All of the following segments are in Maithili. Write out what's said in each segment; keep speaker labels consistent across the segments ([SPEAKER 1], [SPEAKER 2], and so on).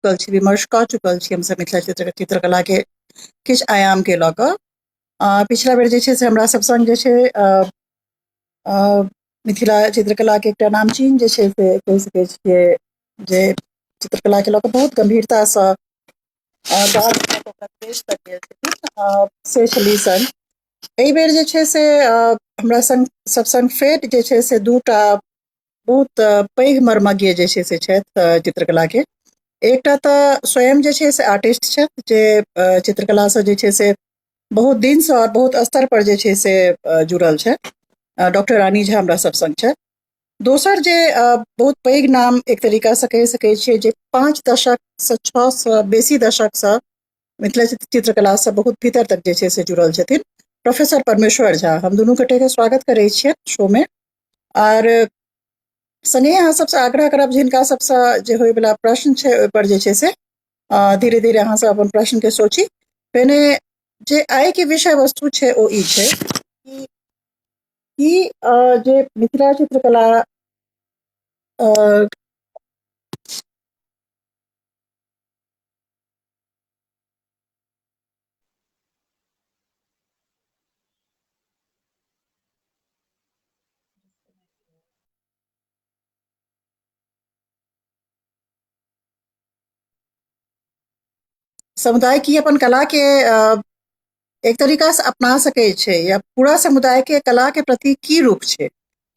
[SPEAKER 1] चुकल छी, विमर्श कऽ चुकल छी हमसभ मिथिला चित्रकला के किछु आयाम के लऽ कऽ। पिछला बेर जे छै से हमरा सब संग जे छै मिथिला चित्रकला के एकटा नामचीन जे छै से कहि सकै छियै जे चित्रकला के लऽ कऽ बहुत गंभीरतासँ देश तक गेल छथिन, से छली संग। एहि बेर जे छै से हमरा संग सब संग फेर जे छै से दूटा बहुत पैघ मर्मज्ञ जे छै से छथि चित्रकला के। एकटा तऽ स्वयं जे छै से आर्टिस्ट छथि जे चित्रकलासँ जे छै से बहुत दिनसँ आओर बहुत स्तर पर जे छै से जुड़ल छथि, डॉक्टर रानी झा हमरा सब संग छथि। दोसर जे बहुत पैघ नाम एक तरीकासँ कहि सकै छियै जे 5 दशकसँ 6 बेसी दशकसँ मिथिला चित्रकलासँ बहुत भीतर तक जे छै से जुड़ल छथिन, प्रोफेसर परमेश्वर झा। हम दुनू गोटेके स्वागत करै छियनि शो मे। आर संगे अहाँ सबसँ आग्रह करब जिनका सबसँ जे होयवला प्रश्न छै ओहिपर जे छै से धीरे धीरे अहाँ सब अपन प्रश्न के सोची। पहिने जे आइ के विषय वस्तु छै ओ ई छै कि जे मिथिला चित्रकला समुदाय की अपन कला के एक तरीका से अपना सकै छै या पूरा समुदाय के कला के प्रति की रूप छै,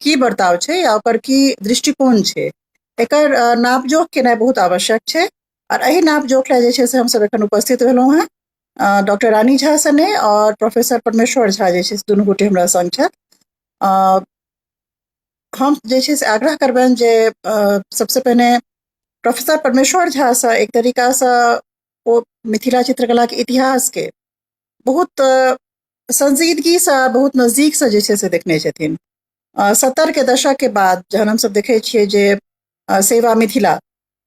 [SPEAKER 1] की बर्ताव छै या ओकर की दृष्टिकोण छै, एकर नापजोख केनाइ बहुत आवश्यक छै। और एहि नापजोख लए जे छै से हमसब एखन उपस्थित भेलहुँ हेँ डॉक्टर रानी झा सने और प्रोफेसर परमेश्वर झा जे छै से दुनू गोटे हमरा संग छथि। हम जे छै से आग्रह करबनि जे सबसे पहिने प्रोफेसर परमेश्वर झा सँ एक तरीका सँ ओ मिथिला चित्रकला के इतिहास के बहुत संजीदगी सँ बहुत नजदीक सँ जे छै से देखने छथिन। 70 के दशक के बाद जहन हमसब देखै छियै जे सेवा मिथिला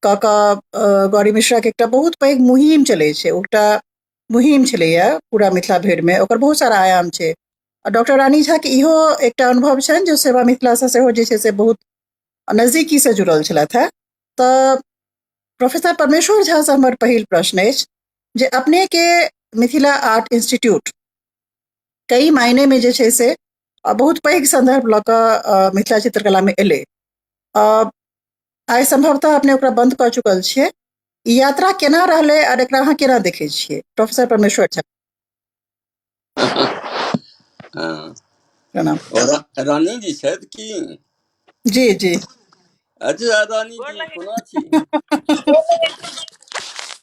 [SPEAKER 1] कऽ कऽ गौरी मिश्रा के एकटा बहुत पैघ मुहिम चलै छै, एकटा मुहिम छलैया पूरा मिथिला भरि मे, ओकर बहुत सारा आयाम छै। आ डॉक्टर रानी झा के इहो एकटा अनुभव छनि जे सेवा मिथिला सँ सेहो जे छै से बहुत नजदीकी सँ जुड़ल छलथि हेँ। तऽ प्रोफेसर परमेश्वर झा सँ हमर पहिल प्रश्न अछि जे अपने के मिथिला आर्ट इंस्टीट्यूट कई मायने में जे छै से बहुत पैघ संदर्भ लऽ कऽ मिथिला चित्रकला में एलै, आइ संभवतः अपने ओकरा बंद कऽ चुकल छियै, ई यात्रा केना रहलै और एकरा अहाँ केना देखै छियै? प्रोफेसर परमेश्वर झा। प्रणाम।
[SPEAKER 2] रानी जी छथि की?
[SPEAKER 1] जी जी।
[SPEAKER 2] अच्छा रानी जी कोना छी?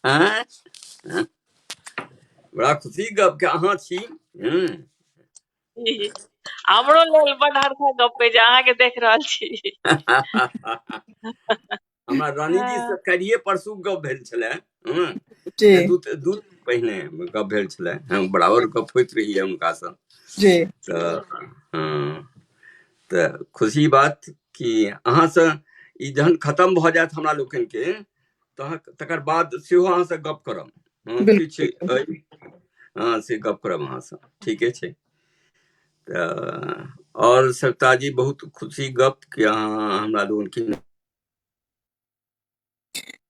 [SPEAKER 2] आँय? बड़ा खुशी गप के अहाँ छी।
[SPEAKER 3] हमरो लेल बड हर्षक गप अइ जे अहाँके देख रहल छी।
[SPEAKER 2] हमरा रानी जी से काल्हिए परसू गप भेल छलै। दू दू पहिने गप भेल छलै, बराबर गप होइत रही हुनकासँ।
[SPEAKER 1] जी।
[SPEAKER 2] तऽ हँ, तऽ खुशी बात कि अहाँसँ ई जहन खतम भऽ जायत हमरा लोकनिके तऽ तकर बाद सेहो अहाँसँ गप करब। किछु हँ से गप करब अहाँसँ, ठीके छै। तऽ आओर सरिता जी बहुत खुशी गप कि अहाँ हमरा लोकनिके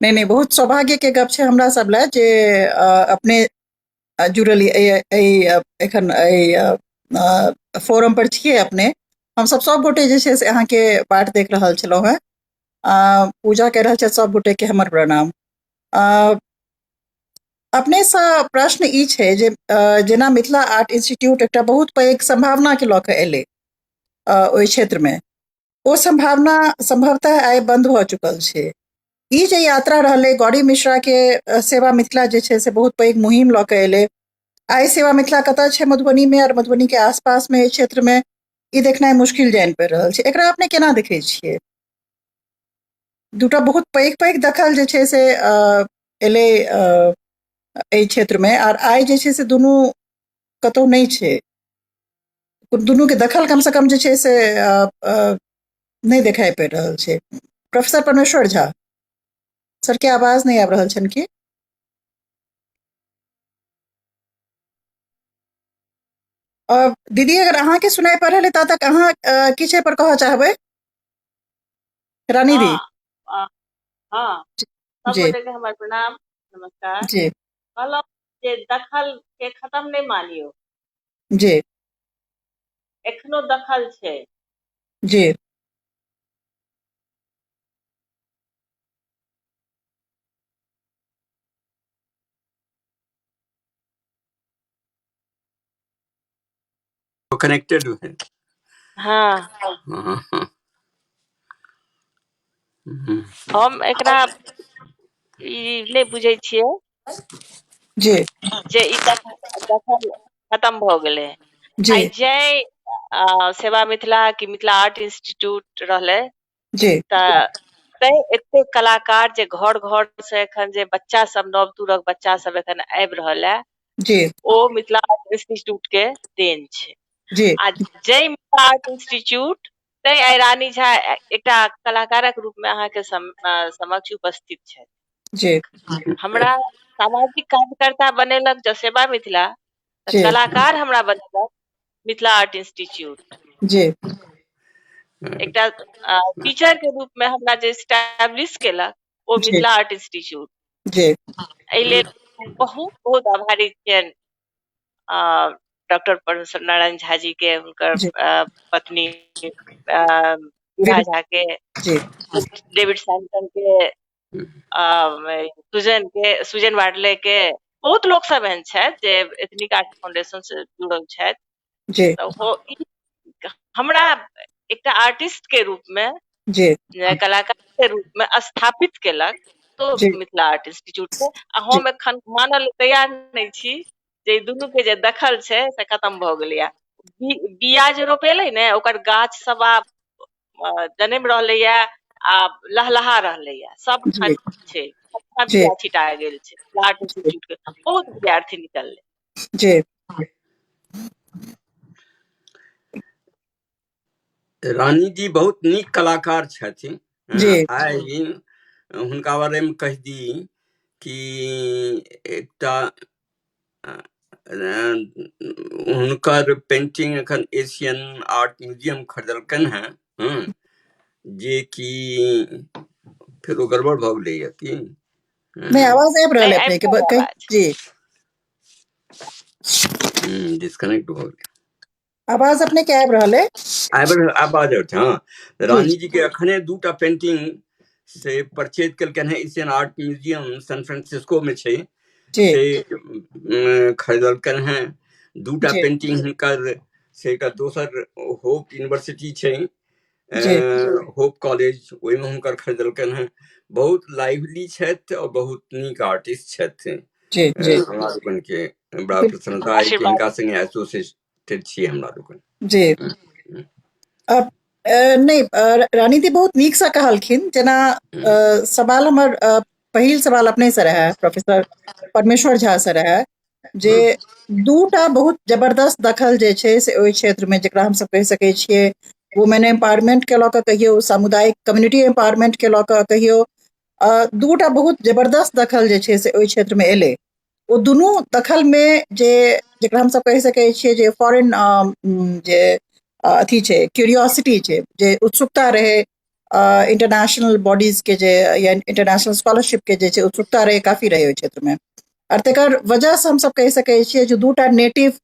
[SPEAKER 1] नहि नहि, बहुत सौभाग्य के गप छै हमरा सब लए जे अपने जुड़ल एहि एखन एहि फोरम पर छियै अपने। हमसब सब गोटे जे छै से अहाँके बाट देख रहल छलहुँ हेँ। पूजा कहि रहल छथि सब गोटे के हमर प्रणाम। अपने सँ प्रश्न ई छै जे जेना मिथिला आर्ट इंस्टीट्यूट एकटा बहुत पैघ संभावना के लऽ कऽ एलै ओहि क्षेत्र मे, ओ संभावना संभवतः आइ बंद भऽ चुकल छै। ई जे यात्रा रहलै गौरी मिश्रा के सेवा मिथिला जे छै से बहुत पैघ मुहिम लऽ कऽ एलै, आइ सेवा मिथिला कतऽ छै मधुबनी मे और मधुबनी के आसपास मे एहि क्षेत्र मे, ई देखनाइ मुश्किल जानि पड़ि रहल छै। एकरा अपने केना देखै छियै? दूटा बहुत पैघ पैघ दखल जे छै से एलै एहि क्षेत्र मे और आइ जे छै से दुनू कतहु नहि छै, दुनू के दखल कम से कम जे छै से नहि देखाइ पड़ि रहल छै। प्रोफेसर परमेश्वर झा सर के आवाज नहि आबि रहल छनि की? दीदी अगर अहाँके सुनाइ पड़ि रहल ता तक अहाँ किछु एहि पर कहऽ चाहबै? रानी दी।
[SPEAKER 3] हँ। सब
[SPEAKER 1] जी
[SPEAKER 3] गोटे के हमर प्रणाम, नमस्कार।
[SPEAKER 1] जी
[SPEAKER 3] कहलहुँ जे दखल के खत्म नहि मानियौ।
[SPEAKER 1] जी
[SPEAKER 3] एखनो दखल छै।
[SPEAKER 1] जी
[SPEAKER 2] कनेक्टेड है।
[SPEAKER 3] हाँ।
[SPEAKER 2] हाँ, हाँ।
[SPEAKER 3] हम एकरा ई नहि बुझै छियै
[SPEAKER 1] जी
[SPEAKER 3] जे ई दखल खत्म भऽ गेलै।
[SPEAKER 1] जी
[SPEAKER 3] आइ जै सेवा मिथिला कि मिथिला आर्ट इंस्टीट्यूट रहलै
[SPEAKER 1] जी
[SPEAKER 3] तऽ तैं एते कलाकार जे घर घर से एखन जे बच्चा सब नव तुरक बच्चा सब एखन आबि रहल है
[SPEAKER 1] जी
[SPEAKER 3] ओ मिथिला आर्ट इंस्टीट्यूट के देन छै।
[SPEAKER 1] जी
[SPEAKER 3] आ जै मिथिला आर्ट इंस्टीट्यूट तैं आइ रानी झा एकटा कलाकारक रूप में अहाँके समक्ष उपस्थित छथि।
[SPEAKER 1] जी
[SPEAKER 3] हमरा सामाजिक कार्यकर्ता बनेलक जँ सेवा मिथिला, तऽ
[SPEAKER 1] जी
[SPEAKER 3] कलाकार हमरा बनेलक मिथिला आर्ट इंस्टीट्यूट।
[SPEAKER 1] जी
[SPEAKER 3] एकटा टीचर के रूप में हमरा जे एस्टैब्लिश केलक ओ
[SPEAKER 1] जी
[SPEAKER 3] मिथिला आर्ट इंस्टीट्यूट।
[SPEAKER 1] जी
[SPEAKER 3] एहि लेल बहुत बहुत आभारी छियनि डॉक्टर परमेश्वर नारायण झा जी के, हुनकर
[SPEAKER 1] जी
[SPEAKER 3] पत्नी विभा
[SPEAKER 1] डेविड
[SPEAKER 3] झा के,
[SPEAKER 1] जी
[SPEAKER 3] डेविड सैमसन के, सुजन के, सुजन वाडले के, बहुत लोक सब एहन छथि जे एथनिक आर्ट फाउंडेशन से जुड़ल छथि।
[SPEAKER 1] जी
[SPEAKER 3] तऽ ओ हमरा एकटा आर्टिस्ट के रूप में,
[SPEAKER 1] जी
[SPEAKER 3] कलाकार के रूप में स्थापित केलक तो
[SPEAKER 1] जी
[SPEAKER 3] मिथिला आर्ट इंस्टीट्यूट के। आ
[SPEAKER 1] जी
[SPEAKER 3] हम एखन मानल तैयार नहि छी जे दुनू के जे दखल छै से खत्म भऽ गेलैया। बिया जे रोपेलै ने ओकर गाछ सब आब जनमि रहलैया आ लहलहा रहलैया, सब
[SPEAKER 1] जी
[SPEAKER 3] ठाम छै, सबठाम
[SPEAKER 1] जी
[SPEAKER 3] बिया छिटा गेल छै। मिथिला आर्ट
[SPEAKER 1] जी
[SPEAKER 3] इंस्टीट्यूट के बहुत विद्यार्थी निकललै।
[SPEAKER 1] जी
[SPEAKER 2] रानी जी बहुत नीक कलाकार छथिन।
[SPEAKER 1] जी
[SPEAKER 2] आइ हुनका बारेमे कहि दी कि एकटा हुनकर पेंटिंग एखन एशियन आर्ट म्यूजियम खरीदलकनि हेँ। जे कि फेर ओ गड़बड़ भऽ गेलैए की?
[SPEAKER 1] नहि, आवाज आबि रहल
[SPEAKER 3] नहि,
[SPEAKER 1] है अपने
[SPEAKER 3] आबि
[SPEAKER 1] के
[SPEAKER 3] रहल
[SPEAKER 1] कहि।
[SPEAKER 3] आवाज।
[SPEAKER 1] जी
[SPEAKER 2] डिस्कनेक्ट भऽ गेलै।
[SPEAKER 1] आवाज अपने के आबि रहल है।
[SPEAKER 2] आबि आवाज आबि छै। हँ,
[SPEAKER 1] जी
[SPEAKER 2] रानी जी के अखने दूटा पेंटिंग से परचेज केलकनि हेँ। Asian art museum San Francisco में छै,
[SPEAKER 1] जी
[SPEAKER 2] से खरीदलकनि हेँ दूटा
[SPEAKER 1] जी
[SPEAKER 2] पेंटिंग हुनकर। से एकटा दोसर होप यूनिवर्सिटी छै,
[SPEAKER 1] जी
[SPEAKER 2] होप कॉलेज, ओहिमे हुनकर खरीदलकनि हेँ। बहुत लाइवली छथि और बहुत नीक आर्टिस्ट छथि।
[SPEAKER 1] जी जी
[SPEAKER 2] हमरा लोकनि के बड़ा प्रसन्नता अइ कि
[SPEAKER 3] आशीर्वाद।
[SPEAKER 2] हिनका संगे एसोसिएटेड छी हमरा लोकनि।
[SPEAKER 1] जी नहि, रानी दी बहुत नीकसँ कहलखिन। जेना सवाल हमर पहिल सवाल अपने से रहै, प्रोफेसर परमेश्वर झा से रहै, जे दूटा बहुत जबरदस्त दखल जे छै से ओहि क्षेत्र में, जकरा हमसब कहि सकै छियै वुमेन एम्पावरमेंट के लऽ कऽ कहियौ, सामुदायिक कम्युनिटी एम्पावरमेंट के लऽ कऽ कहियौ, दूटा बहुत जबरदस्त दखल जे छै से ओहि क्षेत्र में एलै। ओ दुनू दखल में जे जकरा हमसब कहि सकै छियै जे फॉरेन जे अथी छै, क्यूरियोसिटी छै, जे उत्सुकता रहै इंटरनेशनल बॉडीज के, जे या इंटरनेशनल स्कॉलरशिप के जे छै उत्सुकता रहै, काफी रहै ओहि क्षेत्र में। आओर तकर वजह से हमसब कहि सकै छियै जे दूटा नेटिव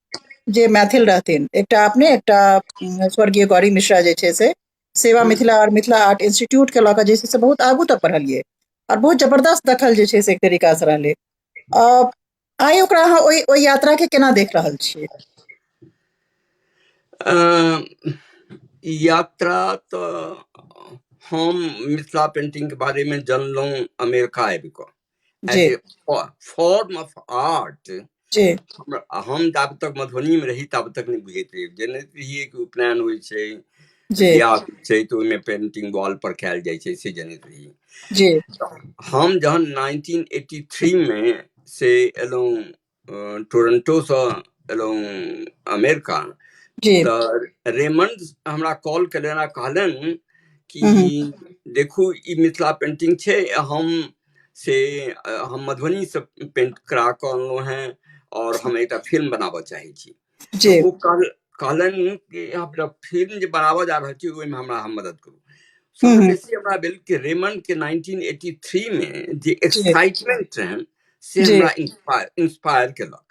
[SPEAKER 1] जे मैथिल रहथिन, एकटा अपने, एकटा स्वर्गीय गौरी मिश्रा, जे छै से सेवा मिथिला और मिथिला आर्ट इंस्टीट्यूट के लऽ कऽ जे छै से बहुत आगू तक बढ़लियै और बहुत जबरदस्त दखल जे छै से एक तरीका से रहलै। आइ ओकरा अहाँ ओहि ओहि यात्रा के केना देख रहल छियै?
[SPEAKER 2] यात्रा तऽ हम मिथिला पेंटिंग के बारे में जानलहुँ अमेरिका आबि कऽ,
[SPEAKER 1] जी
[SPEAKER 2] as a form of art.
[SPEAKER 1] जी
[SPEAKER 2] हम जाब तक मधुबनी में रही ताब तक नहि बुझैत रहियै। जनैत रहियै कि उपनयन होइ छै,
[SPEAKER 1] जी
[SPEAKER 2] बियाह होइ छै, तऽ ओहिमे पेंटिंग वॉल पर कयल जाइ छै, से जनैत रहियै।
[SPEAKER 1] जी
[SPEAKER 2] हम जहन 1983 में से एलहुँ, टोरंटोसँ एलहुँ अमेरिका,
[SPEAKER 1] जी
[SPEAKER 2] तऽ रेमंड हमरा कॉल केलनि आ कहलनि कि
[SPEAKER 1] हम्म
[SPEAKER 2] देखू ई मिथिला पेंटिंग छै, हम से हम मधुबनीसँ पेंट करा कऽ अनलहुँ हेँ और हम एकटा फिल्म बनाबऽ चाहै छी। तऽ
[SPEAKER 1] जी
[SPEAKER 2] ओ कहलनि कि हमरा फिल्म जे बनाबऽ जा रहल छी ओहिमे हमरा अहाँ मदद करू। सबसँ बेसी हमरा भेल कि रेमंड के 1983 मे जे एक्साइटमेंट रहनि से हमरा इंस्पायर केलक।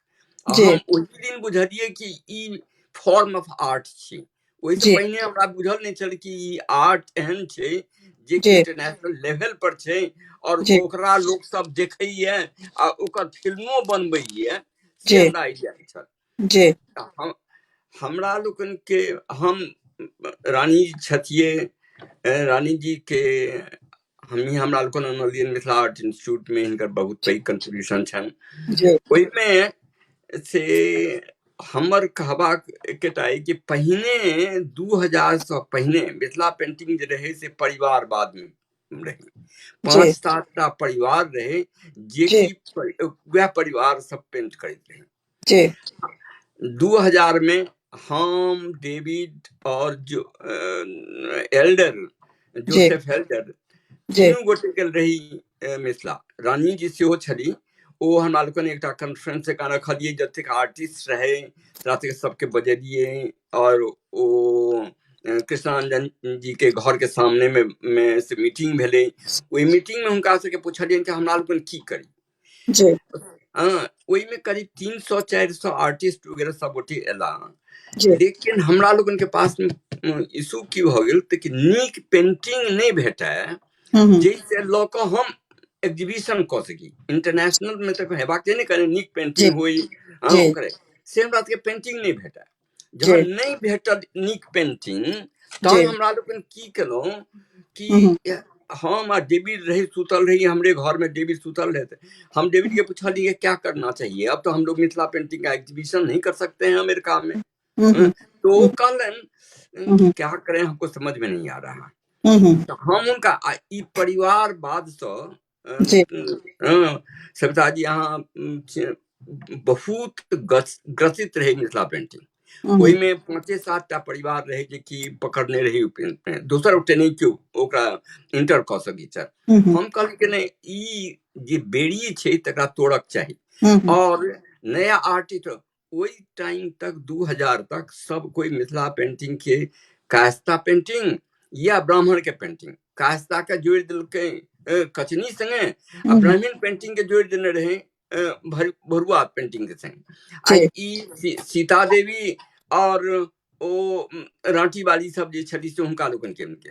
[SPEAKER 2] आ हम ओहि दिन बुझलियै कि ई फॉर्म ऑफ आर्ट छी। ओहिसँ पहिने हमरा बुझल नहि छल कि ई आर्ट एहन छै जे कि इंटरनेशनल लेवल पर छै और ओकरा लोक सब देखैया आ ओकर फिल्मो बनबैया, से हमरा आइडिया नहि छल। हम हमरा लोकनि के हम रानी छथिए, रानी जी के हमही हमरा लोकनि अनलियनि मिथिला आर्ट इंस्टीट्यूट में, हिनकर बहुत पैघ कंट्रीब्यूशन छनि ओहिमे। से हमर कहबाक एकेटा अइ कि पहिने 2000 सँ पहिने मिथिला पेंटिंग जे रहै से परिवारवाद मे रहै, 5 7 टा परिवार रहै जे कि वएह परिवार सब पेंट करैत रहै। 2000 में हम, डेविड और जो एल्डर, जोसेफ एल्डर, तीनू गोटे गेल रही मिथिला। रानी जी सेहो छली। ओ हमरा लोकनि एकटा कॉन्फ्रेंस जकाँ रखलियै, जतेक आर्टिस्ट रहै तकरा सबके बजेलियै और ओ कृष्णांजन जी के घर के सामने में से मीटिंग भेलै। ओहि मीटिंग में हुनका सबके पुछलियनि कि हमरा लोकनि की करी। हँ, ओहिमे करीब 300 400 आर्टिस्ट वगैरह सब गोटे एला, लेकिन हमरा लोकनि के पास इशू की भऽ गेल तऽ कि नीक पेंटिंग नहि भेटय जाहिसँ लऽ कऽ हम एग्जीबिशन कऽ सकी इंटरनेशनल मे, तऽ हेबाक चाही ने कनि नीक पेंटिंग होइ। हँ, ओकरे से हमरा सबके पेंटिंग नहि भेटय। जहन नहि भेटल नीक पेंटिंग तहन हमरा लोकनि की केलहुँ कि हम आ डेविड रही, सुतल रही हमरे घर में, डेविड सुतल रहे थे। हम डेविड के पूछलिए, क्या करना चाहिए, अब तो हम लोग मिथिला पेंटिंग का एग्जीबिशन नहीं कर सकते हैं अमेरिका में। तो वो कहलन कि क्या करें, हमको समझ में नहीं आ रहा। तो हम उनका ई परिवारवाद सँ सविता जी अहाँ बहुत ग्रसित रहे मिथिला पेंटिंग। ओहिमे 5 7 टा परिवार रहे जे कि पकड़ने रही, दोसर गोटे नहि केओ ओकरा इंटर कऽ सकै छल। हम कहली कि नहि, ई जे बेड़ी छै तकरा तोड़क चाही और नया आर्टिस्ट। ओहि टाइम तक 2000 तक सब कोई मिथिला पेंटिंग के कास्ता पेंटिंग या ब्राह्मण के पेंटिंग, कास्ता के जोड़ि देलकै कचनी संगे आ ब्राह्मण पेंटिंग के जोड़ि देने रहे भरुआ पेंटिंग के संगे, आ ई सीता देवी और ओ रांटी वाली सब जे छली से हुनका लोकनि के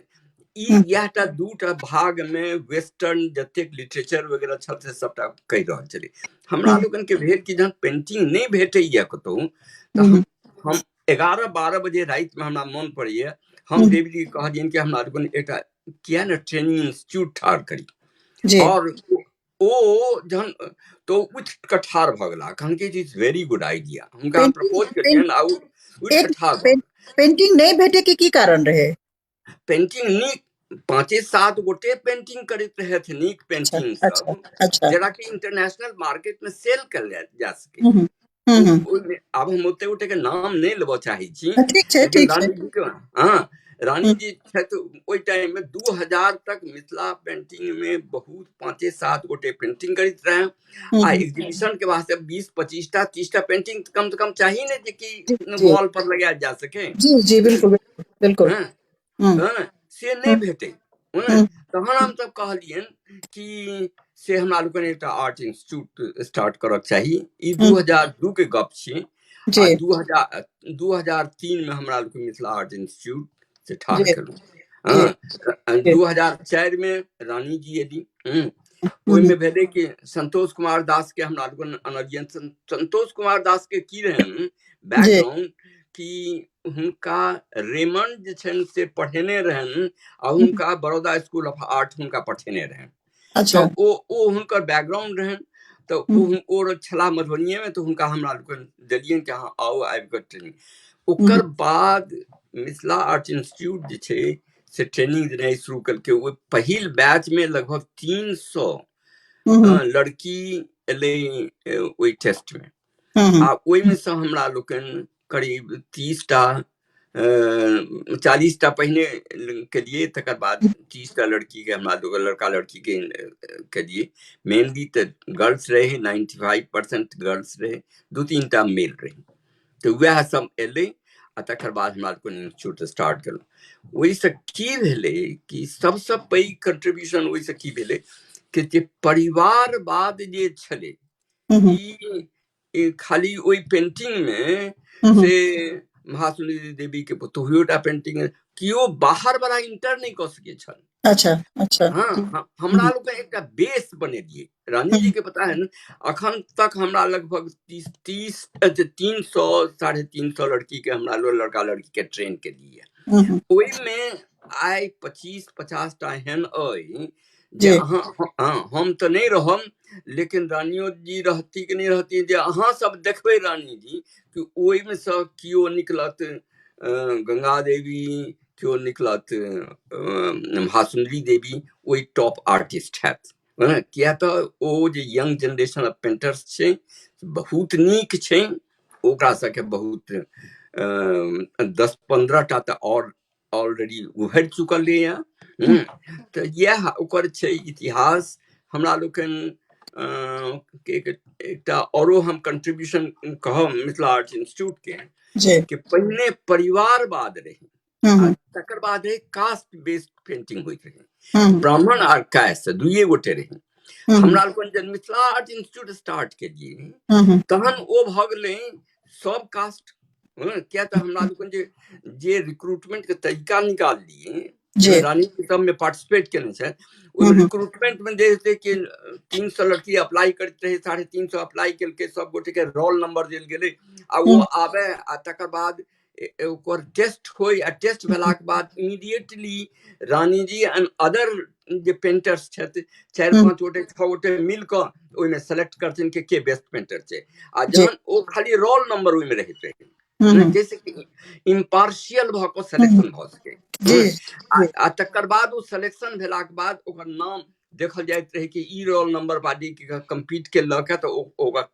[SPEAKER 2] ई इएह टा दूटा भाग मे वेस्टर्न जतेक लिटरेचर वगैरह छल से सबटा कहि रहल छलै। हमरा लोकनि के भेल कि जहन पेंटिंग नहि भेटैया कतहु तऽ हम 11 12 बजे राति मे, हमरा मन पड़ैया, हम देवी जी के कहलियनि कि हमरा लोकनि एकटा किया ने ट्रेनिंग इंस्टीट्यूट ठाढ़ करी। और ओ जहन तो उठि कऽ ठाढ़ भऽ गेला, कहलकै it is very good idea. हुनका हम प्रपोज केलियनि आ ओ उठि कऽ ठाढ़ भऽ
[SPEAKER 1] पेंटिंग नहि भेटे के की कारण रहे?
[SPEAKER 2] पेंटिंग नीक 5 7 गोटे पेंटिंग करैत रहथि, नीक पेंटिंग सब जरा कि इंटरनेशनल मार्केट में सेल कयल जा सके। आब हम ओते गोटे के नाम नहि लेबऽ चाहै छी, लेकिन रानी जी के, हँ, रानी जी छथि। ओहि टाइम में 2000 तक मिथिला पेंटिंग में बहुत 5 7 गोटे पेंटिंग करैत रहे आ एग्जीबिशन के वास्ते 20 25 टा 30 टा पेंटिंग कम से कम चाही ने जे कि वॉल पर लगायल जा सके।
[SPEAKER 1] जी जी, बिल्कुल बिल्कुल।
[SPEAKER 2] हँ, से नहि भेटै। तहन हम सब कहलियनि कि से हमरा लोकनि एकटा आर्ट इंस्टीट्यूट स्टार्ट करक चाही। ई 2002 के गप छी आ 2003 में हमरा लोकनि मिथिला आर्ट इंस्टीट्यूट से ठाढ़ केलहुँ। हँ, 2004 में रानी जी एली। ओहिमे भेलै कि संतोष कुमार दास के हमरा लोकनि अनलियनि। संतोष कुमार दास के की रहनि बैकग्राउंड कि हुनका रेमंड जे छनि से पढ़ेने रहनि आ हुनका बड़ौदा स्कूल ऑफ आर्ट हुनका पठेने रहनि। तऽ ओ हुनकर बैकग्राउंड रहनि, तऽ ओ छलाह मधुबनिएमे, तऽ हुनका हमरा लोकनि देलियनि कि अहाँ आउ, आबि कऽ ट्रेनिंग। ओकर बाद मिथिला आर्ट इंस्टीट्यूट जे छै से ट्रेनिंग देनाइ शुरू केलकै। ओहि पहिल बैचमे लगभग 300 लड़की एलै ओहि टेस्टमे आ ओहिमे सँ हमरा लोकनि करीब 30 टा 40 टा पहिने केलियै, तकर बाद 30 टा लड़कीके हमरा लोग, लड़का लड़कीके केलियै। मेनली तऽ गर्ल्स रहै, 95% गर्ल्स रहै, 2 3 टा मेल रहै। तऽ उएह सब एलै आ तकर बाद हमरा लोकनि इंस्टीट्यूट स्टार्ट केलहुँ। ओहिसँ की भेलै कि सबसँ पैघ कंट्रीब्यूशन ओहिसँ की भेलै कि जे परिवारवाद जे छलै ई ई खाली ओहि पेंटिंगमे से महासुन्दरी देवी के पुतोहुओ टा पेंटिंग केओ बाहर वाला इंटर नहि कऽ सकै छल।
[SPEAKER 1] अच्छा अच्छा।
[SPEAKER 2] हाँ, हमरा लोग एकटा बेस बनेलिए। रानी जी के पता है न, अखन तक हमरा लगभग 300 350 लड़की के हमरा लोग लड़का लड़की के ट्रेन के लिए। ओहिमे आइ 25-50 टा एहन अइ जे अहाँ, हाँ, हम तऽ नहि रहब, लेकिन रानियो जी रहती कि नहि रहती, जे अहाँ सब देखबै रानी जी कि ओहिमे सँ केओ निकलत गंगा देवी, केओ निकलत महासुन्दरी देवी, ओहि टॉप आर्टिस्ट हैत। किया तऽ ओ जे यंग जेनरेशन ऑफ पेंटर्स छै बहुत नीक छै, ओकरा सबके बहुत 10-15 टा तऽ आओर ऑलरेडी उभरि चुकल यऽ। तऽ इएह ओकर छै इतिहास। हमरा लोकनि एकटा औरो हम कंट्रीब्यूशन कहब मिथिला आर्ट इंस्टीट्यूट के कि पहिने परिवारवाद रहै, तकर बाद रहै कास्ट बेस्ड पेंटिंग होइत रहै, ब्राह्मण आर कायस्थ दुइए गोटे रहै। हमरा लोकनि जब मिथिला आर्ट इंस्टीट्यूट स्टार्ट केलियै तहन ओ भऽ गेलै सब कास्ट, किया तऽ हमरा लोकनि जे जे रिक्रूटमेंट के तरीका निकाललियै, रानी सब में पार्टिसिपेट केने छै, ओहि रिक्रूटमेंट में जे हेतै कि 300 लड़की अप्लाई करैत रहै, 350 अप्लाई केलकै, सब गोटे के रोल नंबर देल गेलै आ ओ आबे आ तकर बाद ओकर टेस्ट होइ आ टेस्ट भेलाके बाद immediately Rani ji and other जे पेंटर्स छथि 4-5 गोटे 6 गोटे मिल कऽ ओहिमे सेलेक्ट करथिन कि के बेस्ट पेंटर छै। आ जहन ओ खाली रोल नंबर ओहिमे रहैत रहै, जैसे कि इम्पार्शियल भऽ कऽ सिलेक्शन भऽ सकै। आ तकर बाद ओ सिलेक्शन भेलाके बाद ओकर नाम देखल जाइत रहै कि ई रोल नंबर बाजी के कम्पीट के लऽ के तऽ ओकर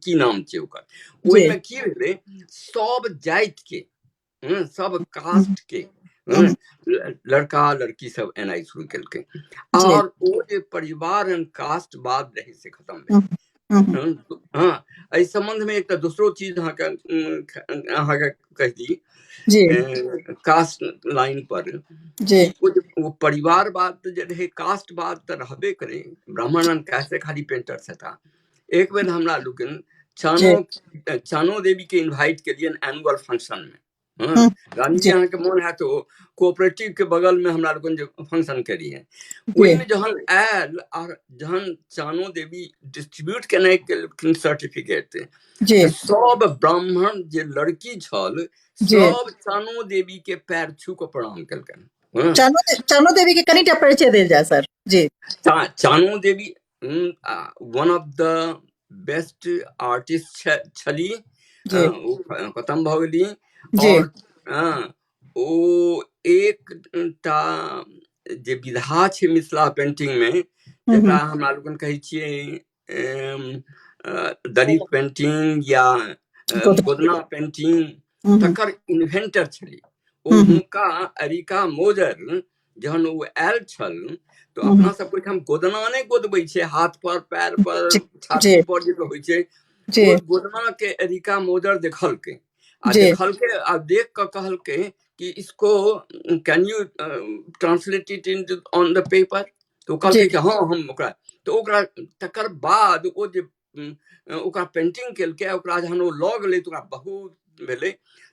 [SPEAKER 2] की नाम छै ओकर। ओहिमे की भेलै, सब जाति के, सब कास्ट के लड़का लड़की सब एनाइ शुरू केलकै और ओ जे परिवार एंड कास्ट बाद रहै से खत्म भेल। हाँ, एहि संबंध में एकटा दोसरो चीज अहाँके अहाँके कहि दी कास्ट लाइन पर ओ परिवारवाद जे रहै, कास्टवाद तऽ रहबे करे, ब्राह्मण एंड कास्ट खाली पेंटर था। एक बेर हमरा लोकनि चानो चानो देवी के इन्वाइट केलियनि एनुअल फंक्शन में। रानी जी अहाँके मोन हैत ओ कोऑपरेटिव के बगल में हमरा लोकनि जे फंक्शन केलियै, ओहिमे जहन आयल और जहन चानो देवी डिस्ट्रीब्यूट केनाइ केलखिन सर्टिफिकेट, सब ब्राह्मण जे लड़की छल सब चानो देवी के पैर छू कऽ प्रणाम केलकनि।
[SPEAKER 1] चानो देवी के कनिटा परिचय देल जाय sir. Ji.
[SPEAKER 2] Chano Devi one of the best artist छली, ओ खत्म भऽ गेली। और ओ एकटा जे विधा छै मिथिला पेंटिंग में, जकरा हमरा लोकनि कहै छियै दलित पेंटिंग या गोदना पेंटिंग, तकर इन्वेंटर छली ओ। हुनका अरिका मोजर जहन ओ आयल छल तऽ अपना सब ओहिठाम गोदना नहि गोदबै छै, हाथ पर पैर पर छाती पर जे होइ छै, ओ गोदना के एरिका मोजर देखलकै आ देखलकै आ देख कऽ कहलकै कि इसको can you translate it in on the paper. तऽ ओ कहलकै कि हँ हम ओकरा, तऽ ओकरा तकर बाद ओ जे ओकरा पेंटिंग केलकै, ओकरा जहन ओ लऽ गेलै तऽ ओकरा बहुत भेलै।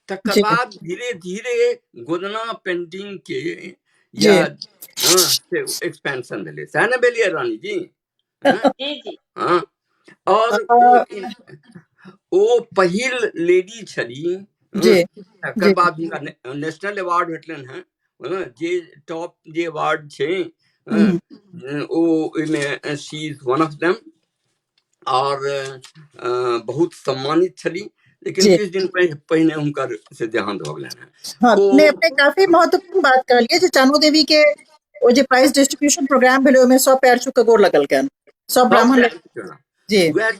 [SPEAKER 2] तकर बाद धीरे धीरे गोदना पेंटिंग के या से एक्सपेंशन भेलै। सएह ने भेलियै रानी जी? हँ। और ओ पहिल लेडी छली, तकर बाद हुनका नेशनल अवार्ड भेटलनि हेँ, जे टॉप जे अवार्ड छै ओ ओहिमे she is one of them और बहुत सम्मानित छली, लेकिन किछु दिन पहिने हुनकर से देहांत भऽ गेलनि हेँ।
[SPEAKER 1] हाँ, नहि, अपने काफी महत्वपूर्ण बात कहलियै जे चानो देवी के ओ जे प्राइज डिस्ट्रीब्यूशन प्रोग्राम भेलै ओहिमे सब पैर छू के गोर लगलकनि सब ब्राह्मण जी।
[SPEAKER 2] वएह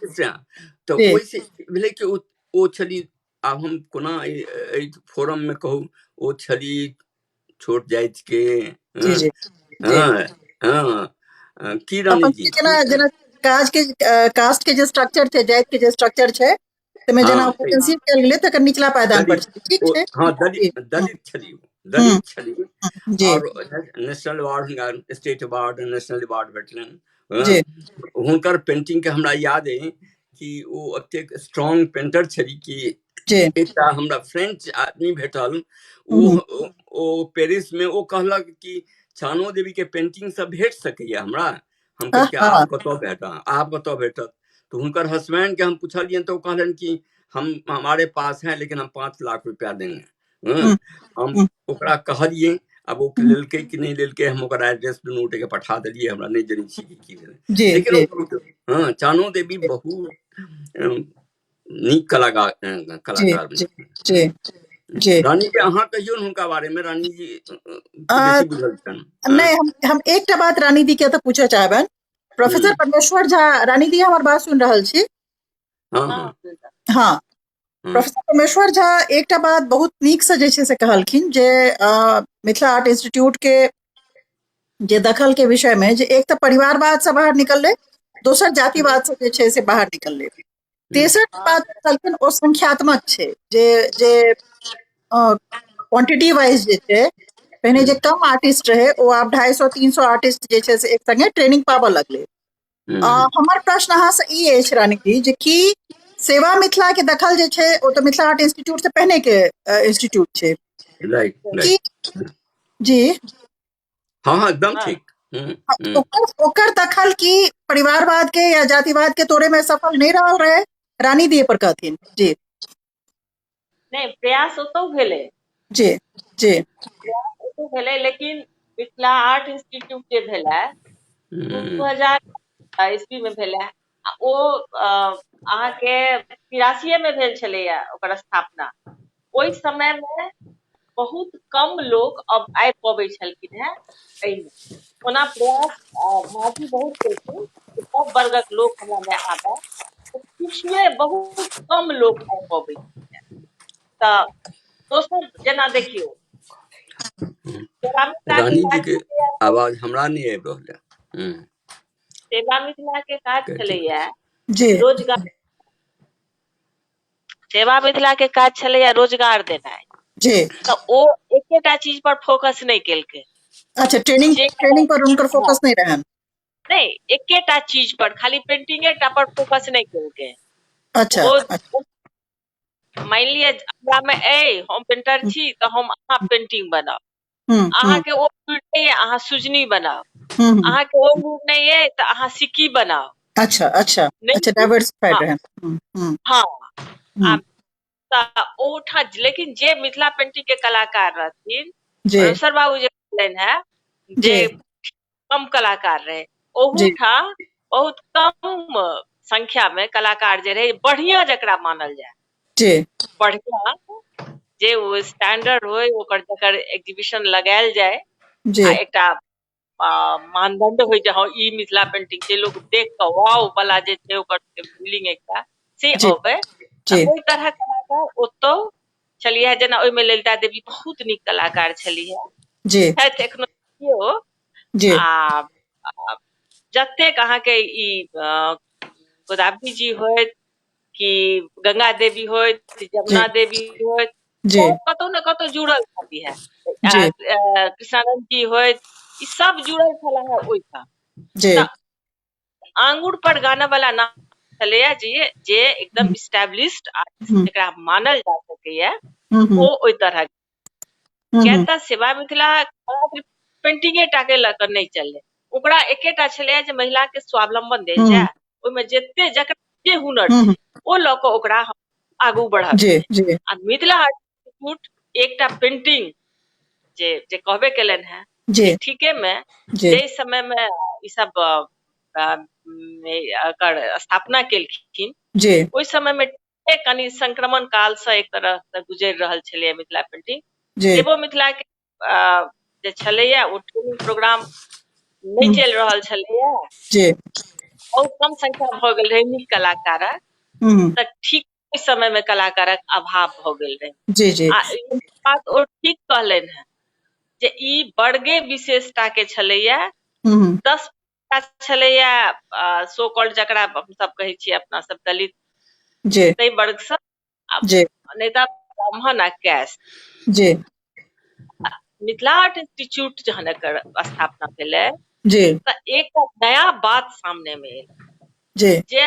[SPEAKER 2] तऽ ओहिसँ भेलै कि ओ छली, आब हम कोना एहि फोरम मे कहू, ओ छली छोट जाति के।
[SPEAKER 1] हाँ
[SPEAKER 2] हाँ, की रानी जी?
[SPEAKER 1] जेना जेना काज के कास्ट के जे स्ट्रक्चर छै, जाति के जे स्ट्रक्चर छै, ताहिमे जेना
[SPEAKER 2] हँ
[SPEAKER 1] ओ कंसीव कयल गेलै तकर निचला पायदान पर
[SPEAKER 2] दलित
[SPEAKER 1] छलै ठीक
[SPEAKER 2] ओ
[SPEAKER 1] छै
[SPEAKER 2] हँ
[SPEAKER 1] जी
[SPEAKER 2] दलित दलित छली ओ, दलित छली
[SPEAKER 1] जी
[SPEAKER 2] आओर नेशनल अवार्ड हुनका स्टेट अवार्ड नेशनल अवार्ड भेटलनि। हँ,
[SPEAKER 1] जी
[SPEAKER 2] हुनकर पेंटिंग के हमरा याद अइ कि ओ एतेक स्ट्रांग पेंटर छली कि
[SPEAKER 1] जी
[SPEAKER 2] एकटा हमरा फ्रेंच आदमी भेटल, ओ ओ पेरिस मे, ओ कहलक कि चानो देवी के पेंटिंग सब भेट सकैया हमरा? हम कहलियै आब कतऽ भेटत, आब कतऽ भेटत? तऽ हुनकर हस्बैंड के हम पुछलियनि तऽ ओ कहलनि कि हम हमारे पास है लेकिन हम 5 लाख रुपया देंगे। हम ओकरा कहलियै, आब ओ लेलकै कि नहि लेलकै, हम ओकर एड्रेस दुनू गोटे के पठा देलियै, हमरा नहि जनै छी कि की भेलै, लेकिन हँ चानो देवी बहुत नीक कलाकार कलाकार।
[SPEAKER 1] जी जी जी
[SPEAKER 2] रानी जी अहाँ कहियौ ने हुनका बारे में, रानी जी बेसी बुझल छनि।
[SPEAKER 1] नहि, हम एकटा बात रानी दी के तऽ पूछऽ चाहबनि। प्रोफेसर परमेश्वर झा, रानी दी हमर बात सुनि रहल छी?
[SPEAKER 2] हँ हँ।
[SPEAKER 1] हँ, प्रोफेसर परमेश्वर झा एकटा बात बहुत नीकसँ जे छै से कहलखिन जे मिथिला आर्ट इंस्टीट्यूट के जे दखल के विषय में, जे एक तऽ परिवारवाद से बाहर निकललै, दोसर जातिवाद से जे छै से बाहर निकललै, तेसर बात कहलखिन ओ संख्यात्मक छै, जे जे क्वांटिटी वाइज जे छै पहिने जे कम आर्टिस्ट रहे ओ आब 250 300 आर्टिस्ट जे छै से एक संगे ट्रेनिंग पाबऽ लगलै। हमर प्रश्न अहाँ से ई अछि रानी जी, जे की सेवा मिथिला के दखल जे छै ओ तऽ मिथिला आर्ट इंस्टीट्यूट से पहिने के इंस्टीट्यूट छै।
[SPEAKER 2] राइट।
[SPEAKER 1] की जी?
[SPEAKER 2] हाँ हाँ, एकदम ठीक।
[SPEAKER 1] ओकर ओकर दखल की परिवारवाद के या जातिवाद के तोड़े में सफल नहीं रहल रहे? रानी दिए पर कहथिन जी।
[SPEAKER 3] नहि, प्रयास ओतौ भेलै।
[SPEAKER 1] जी जी
[SPEAKER 3] प्रयास ओतौ भेलै, लेकिन मिथिला आर्ट इंस्टीट्यूट जे भेलै 2000 ईस्वी मे भेलै आ ओ अहाँके 83 मे भेल छलैया ओकर स्थापना। ओहि समय मे बहुत कम लोक अब आबि पबै छलखिन हेँ एहिमे। ओना प्रयास माँजी बहुत केलखिन जे सब वर्गक लोक हमरा मे आबय, किछुए बहुत कम लोक आबि पबै छलखिन हेँ। तऽ दोसर जेना देखियौ सेवा मिथिला के
[SPEAKER 2] रानी जी
[SPEAKER 3] काज
[SPEAKER 2] के
[SPEAKER 3] छलैया,
[SPEAKER 2] आवाज हमरा नहि आबि रहल है।
[SPEAKER 3] सेवा मिथिला के काज छलैया
[SPEAKER 1] जी
[SPEAKER 3] रोजगार, सेवा मिथिला के काज छलैया रोजगार देनाइ।
[SPEAKER 1] जी
[SPEAKER 3] तऽ ओ एकेटा चीज पर फोकस नहि केलकै।
[SPEAKER 1] अच्छा, ट्रेनिंग
[SPEAKER 3] जे
[SPEAKER 1] ट्रेनिंग पर हुनकर फोकस नहि रहनि।
[SPEAKER 3] नहि, एकेटा चीज पर, खाली पेंटिंगे टा पर फोकस नहि केलकै।
[SPEAKER 1] अच्छा
[SPEAKER 3] ओ
[SPEAKER 1] अच्छा
[SPEAKER 3] मानि लिअ हमरा मे अइ हम पेंटर छी तऽ हम अहाँ पेंटिंग बनाउ, अहाँके ओ लुरि नहि अइ अहाँ सुजनी बनाउ, अहाँके ओ लुरि नहि अइ तऽ अहाँ सिक्की बनाउ।
[SPEAKER 1] अच्छा अच्छा
[SPEAKER 3] नहि
[SPEAKER 1] अच्छा, डाइवर्सिफाइड
[SPEAKER 3] हँ
[SPEAKER 1] रहनि। हम्म हम्म
[SPEAKER 3] हँ आ
[SPEAKER 1] हम्म
[SPEAKER 3] तऽ ओठाम, लेकिन जे मिथिला पेंटिंग के कलाकार रहथिन,
[SPEAKER 1] जी
[SPEAKER 3] परमेश्वर बाबू जे कहलनि हेँ जे
[SPEAKER 1] जी
[SPEAKER 3] कम कलाकार रहे,
[SPEAKER 1] जी
[SPEAKER 3] ओहूठाम बहुत कम संख्या मे कलाकार जे रहे बढ़िया जकरा मानल जाय,
[SPEAKER 1] जी
[SPEAKER 3] बढ़िया जे ओ स्टैंडर्ड होय ओकर, जकर एग्जीबिशन लगायल जाय
[SPEAKER 1] जी
[SPEAKER 3] आ एकटा मानदंड होइ जे हँ ई मिथिला पेंटिंग छै, लोक देख कऽ वाव वाला जे छै ओकर फीलिंग एकटा से
[SPEAKER 1] जी
[SPEAKER 3] अबै, तऽ
[SPEAKER 1] जी
[SPEAKER 3] ओहि तरहक कलाकार ओतौ छलियै। जेना ओहिमे ललिता देवी बहुत नीक कलाकार छलीह,
[SPEAKER 1] जी
[SPEAKER 3] छथि एखनो ओ।
[SPEAKER 1] जी
[SPEAKER 3] आ जतेक अहाँके ई गोदावरी जी होइत कि गंगा देवी होइत,
[SPEAKER 1] जी
[SPEAKER 3] जमुना देवी होइत,
[SPEAKER 1] जी
[SPEAKER 3] सब कतौ ने कतौ जुड़ल छलीह।
[SPEAKER 1] जी
[SPEAKER 3] कृष्णानंद जी होइत, ई सब जुड़ल छलाह हे ओहिठाम।
[SPEAKER 1] जी
[SPEAKER 3] तऽ आंगुर पर गाना वाला नाम छलैया जे जे एकदम स्टैब्लिश्ड आर्टिस्ट जकरा मानल जा सकैया ओ ओहि तरहक। किया तऽ सेवा मिथिला मात्र पेंटिंगे टा के लऽ कऽ नहि चललै, ओकरा एकेटा छलैया जे महिला के स्वावलंबन देल जाय, ओहिमे जते जकरा जे हुनर छै ओ लऽ कऽ ओकरा आगू बढ़ाबी।
[SPEAKER 1] जी जी
[SPEAKER 3] आ मिथिला आर्ट इंस्टीट्यूट एकटा पेंटिंग जे जे कहबे केलनि हेँ
[SPEAKER 1] जी
[SPEAKER 3] ठीके मे
[SPEAKER 1] जी
[SPEAKER 3] जाहि समय मे ई सब एकर स्थापना केलखिन
[SPEAKER 1] जी
[SPEAKER 3] ओहि समय मे कनि संक्रमण काल से एक तरह से गुजरि रहल छलैया मिथिला पेंटिंग।
[SPEAKER 1] जी
[SPEAKER 3] सेवो मिथिला के जे छलैया ओ ट्रेनिंग प्रोग्राम नहि चलि रहल छलैया,
[SPEAKER 1] जी
[SPEAKER 3] बहुत कम संख्या भऽ गेल रहै नीक कलाकारक, तऽ ठीक ओहि समय मे कलाकारक अभाव भऽ गेल रहै।
[SPEAKER 1] जी जी
[SPEAKER 3] आ ई बात ओ ठीक कहलनि हेँ जे ई वर्गे विशेषता के छलैया, 10 छलैया सो कॉल्ड जकरा हमसब कहै छियै अपना सब दलित
[SPEAKER 1] जी
[SPEAKER 3] ताहि वर्गसँ आ
[SPEAKER 1] जी
[SPEAKER 3] नहि तऽ ब्राह्मण आ कैश।
[SPEAKER 1] जी
[SPEAKER 3] मिथिला आर्ट इंस्टीट्यूट जहन एकर स्थापना भेलै
[SPEAKER 1] जी
[SPEAKER 3] तऽ एकटा नया बात सामने मे एलै
[SPEAKER 1] जी
[SPEAKER 3] जे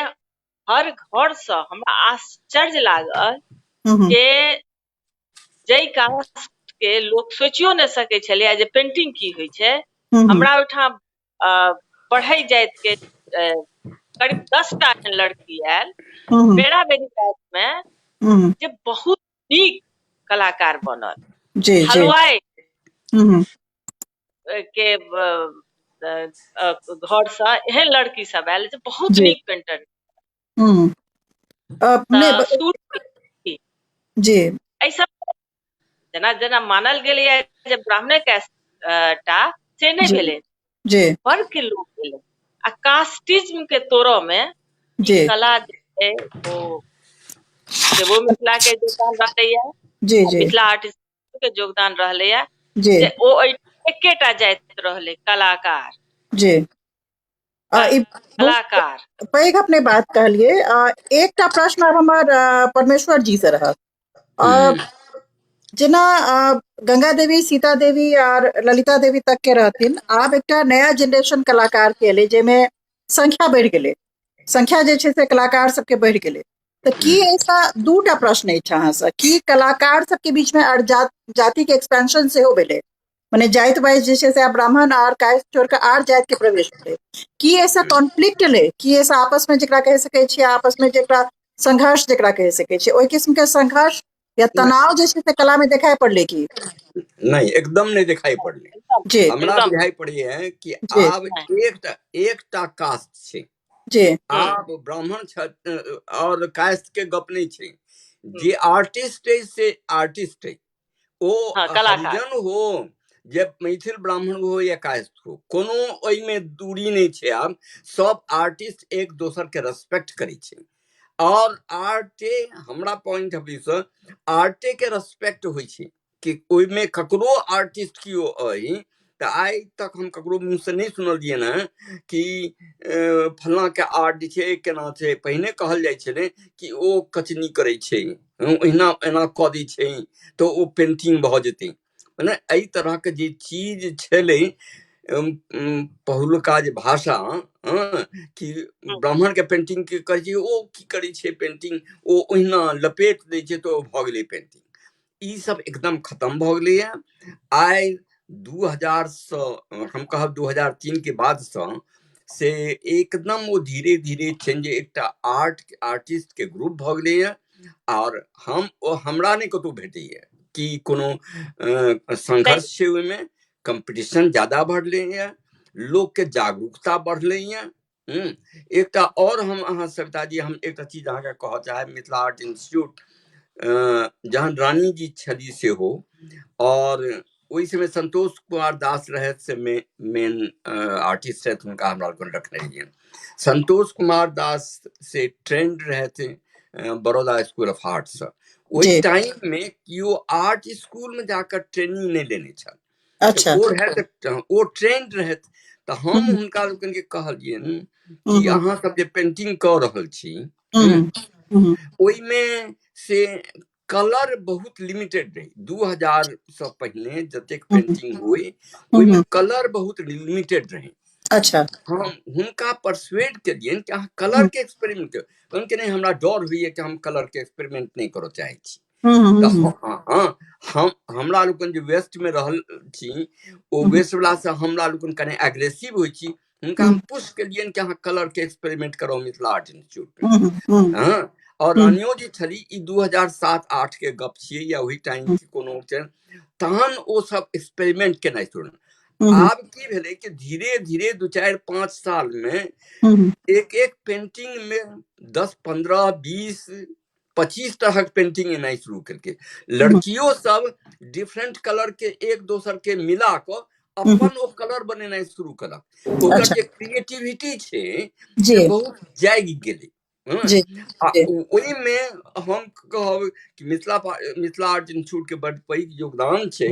[SPEAKER 3] हर घरसँ हमरा आश्चर्य लागल
[SPEAKER 1] हम्म हम्म
[SPEAKER 3] जे जाहि कास्ट के लोक सोचियो नहि सकै छलैया जे पेंटिंग की होइ छै,
[SPEAKER 1] हम्म
[SPEAKER 3] हमरा ओहिठाम पढ़ै जाइत के करीब 10 टा एहन लड़की आयल
[SPEAKER 1] हम्म
[SPEAKER 3] बेरा बेरी राति मे
[SPEAKER 1] हम्म
[SPEAKER 3] जे बहुत नीक कलाकार बनल।
[SPEAKER 1] जी जी
[SPEAKER 3] हलवाइ
[SPEAKER 1] हम्म
[SPEAKER 3] के घरसँ एहन लड़की सब आयल जे बहुत
[SPEAKER 1] जी
[SPEAKER 3] नीक पेंटर।
[SPEAKER 1] हम्म नहि
[SPEAKER 3] तऽ शुरू
[SPEAKER 1] जी
[SPEAKER 3] एहि सब जेना जेना मानल गेलैया जे ब्राह्मणे के टा से नहि
[SPEAKER 1] जी
[SPEAKER 3] भेलै,
[SPEAKER 1] जी
[SPEAKER 3] वर्ग के लोक भेलै आ कास्टिज्म के तोड़ऽ मे ई
[SPEAKER 1] जी
[SPEAKER 3] कला जे छै ओ सेहो मिथिला के योगदान रहलैया
[SPEAKER 1] जी
[SPEAKER 3] आ
[SPEAKER 1] जी
[SPEAKER 3] मिथिला आर्ट के योगदान रहलैया
[SPEAKER 1] जी
[SPEAKER 3] जे ओ एहि एकेटा जाति रहलै कलाकार।
[SPEAKER 1] जी ई बहुत
[SPEAKER 3] कलाकार।
[SPEAKER 1] पैघ अपने बात कहलियै। एकटा प्रश्न आब हमर परमेश्वर जी से रहत।
[SPEAKER 2] हम्म
[SPEAKER 1] जेना गंगा देवी, सीता देवी आर ललिता देवी तक के रहथिन, आब एकटा नया जेनरेशन कलाकार के एलै जाहिमे संख्या बढ़ि गेलै, संख्या जे छै से कलाकार सबके बढ़ि गेलै, तऽ की ऐसा दूटा प्रश्न अछि अहाँसँ, की कलाकार सबके बीच मे आर जाति के एक्सपेंशन सेहो भेलै, मने जाति वाइज जे छै से आब ब्राह्मण आर कायस्थ छोड़ कऽ आर जाति के प्रवेश भेलै, की ऐसा कॉन्फ्लिक्ट एलै, की ऐसा आपस में जेकरा कहि सकै छियै, आपस में जेकरा संघर्ष जेकरा कहि सकै छियै, ओहि किस्म के संघर्ष या तनाव जे छै से कला में देखाई पड़लै की?
[SPEAKER 2] नहीं, एकदम नहीं दिखाई पड़लै।
[SPEAKER 1] जी
[SPEAKER 2] हमरा
[SPEAKER 3] एकदम।
[SPEAKER 2] बुझाई पड़ैया कि
[SPEAKER 1] जी
[SPEAKER 2] आब एकटा एकटा कास्ट छै,
[SPEAKER 1] जी
[SPEAKER 2] आब ब्राह्मण और कास्ट के गप नहीं छै, जे आर्टिस्ट है से आर्टिस्ट है, ओ
[SPEAKER 3] हाँ, कलाकार।
[SPEAKER 2] हरिजन हो जे मैथिल ब्राह्मण हो या कायस्थ हो, कोनो ओहिमे दूरी नहि छै। आब सब आर्टिस्ट एक दोसर के रेस्पेक्ट करै छै और आर्टे हमरा पॉइंट ऑफ व्यू से आर्टे के रेस्पेक्ट होइ छै कि ओहिमे ककरो आर्टिस्ट केओ अइ तऽ आइ तक हम ककरो मुँहसँ नहि सुनलियनि हेँ कि फल्लाँके आर्ट जे छै केना छै। पहिने कहल जाइ छलै कि ओ कचनी करै छै, ओहिना एना कऽ दै छै तऽ ओ पेंटिंग भऽ जेतै। मने एहि तरहके जे चीज छलै पहिलुका जे भाषा, हँ, कि ब्राह्मणके पेंटिंग के कहै छै ओ की करै छै पेंटिंग, ओ ओहिना लपेट दै छै तऽ ओ भऽ गेलै पेंटिंग। ई सब एकदम खतम भऽ गेलैए। आइ 2000सँ, हम कहब 2003 के बादसँ से एकदम ओ धीरे धीरे चेंज एकटा आर्टिस्ट के ग्रुप भऽ गेलैए। आओर हम ओ हमरा नहि कतहु भेटैए कि कोनो संघर्ष छै ओहिमे, कम्पटिशन ज्यादा बढ़लैए, लोकके जागरूकता बढ़लैए। एकटा आओर हम अहाँ सविता जी, हम एकटा चीज अहाँके कहऽ चाहब, मिथिला आर्ट इंस्टीट्यूट जहन रानी जी छली सेहो, और ओहि समय संतोष कुमार दास रहथि से मेन आर्टिस्ट रहथि, हुनका हमरा लोकनि रखने रहियनि। संतोष कुमार दास से ट्रेंड रहथि बड़ौदा स्कूल ऑफ आर्ट से। ओहि टाइम में केओ आर्ट स्कूल में जाकर ट्रेनिंग नहि लेने छल।
[SPEAKER 1] अच्छा।
[SPEAKER 2] ओ रहथि, ओ ट्रेंड रहथि, तऽ हम हुनका लोकनिके कहलियनि कि अहाँ सब जे पेंटिंग कऽ रहल छी ओहिमे से कलर बहुत लिमिटेड रही। 2000 सँ पहिने जतेक पेंटिंग हुए ओहिमे कलर बहुत लिमिटेड रहे।
[SPEAKER 1] अच्छा।
[SPEAKER 2] हम हुनका परसुएड केलियनि कि अहाँ कलर के एक्सपेरिमेंट करू। कहलनि कि नहि, हमरा डर होइए कि हम कलर के एक्सपेरिमेंट नहि करऽ चाहै छी। तऽ हँ, हम हमरा लोकनि जे वेस्ट मे रहल छी ओ वेस्ट वला से हमरा लोकनि कने एग्रेसिव होइ छी। हुनका हम पुश केलियनि कि अहाँ कलर के एक्सपेरिमेंट कराउ मिथिला आर्ट इंस्टीट्यूट मे। हँ, और रानियो जी छली, ई 2007-8 के गप छियै या ओहि टाइम के कोनो छै, तहन ओ सब एक्सपेरिमेंट केनाइ शुरू। आब की भेलै कि धीरे धीरे 2-4-5 साल मे एक एक पेंटिंग मे 10 15 20 25 तरहक पेंटिंग एनाइ शुरू केलकै। लड़कियो सब डिफरेंट कलर के एक दोसर के मिला कऽ अपन ओ कलर बनेनाइ शुरू केलक। ओकर जे क्रिएटिविटी छै से बहुत जागि गेलै। हँ
[SPEAKER 1] जी
[SPEAKER 2] आ
[SPEAKER 1] जी
[SPEAKER 2] ओहिमे हम कहब कि मिथिला मिथिला आर्ट इंस्टीट्यूट के बड पैघ योगदान छै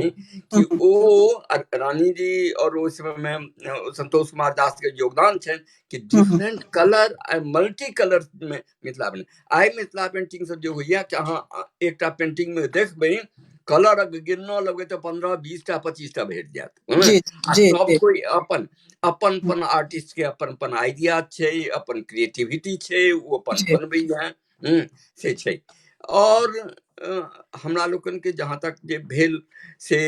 [SPEAKER 2] कि ओ रानी जी और ओहि समय मे संतोष कुमार दास के योगदान छनि कि डिफरेंट कलर आ मल्टी कलर मे मिथिला पेंटिंग। आइ मिथिला पेंटिंग सब जे होइया कि अहाँ एकटा पेंटिंग मे देखबै कलर अगर गिनऽ लगबै तऽ 15 20 टा 25 टा भेट जायत।
[SPEAKER 1] जी
[SPEAKER 2] आ
[SPEAKER 1] जी
[SPEAKER 2] सब
[SPEAKER 1] जी
[SPEAKER 2] कोइ अपन अपन अपन आर्टिस्ट के अपन अपन आइडिया छै, अपन क्रिएटिविटी छै, ओ अपन बनबैया, से छै। और हमरा लोकनि के जहाँ तक जे भेल से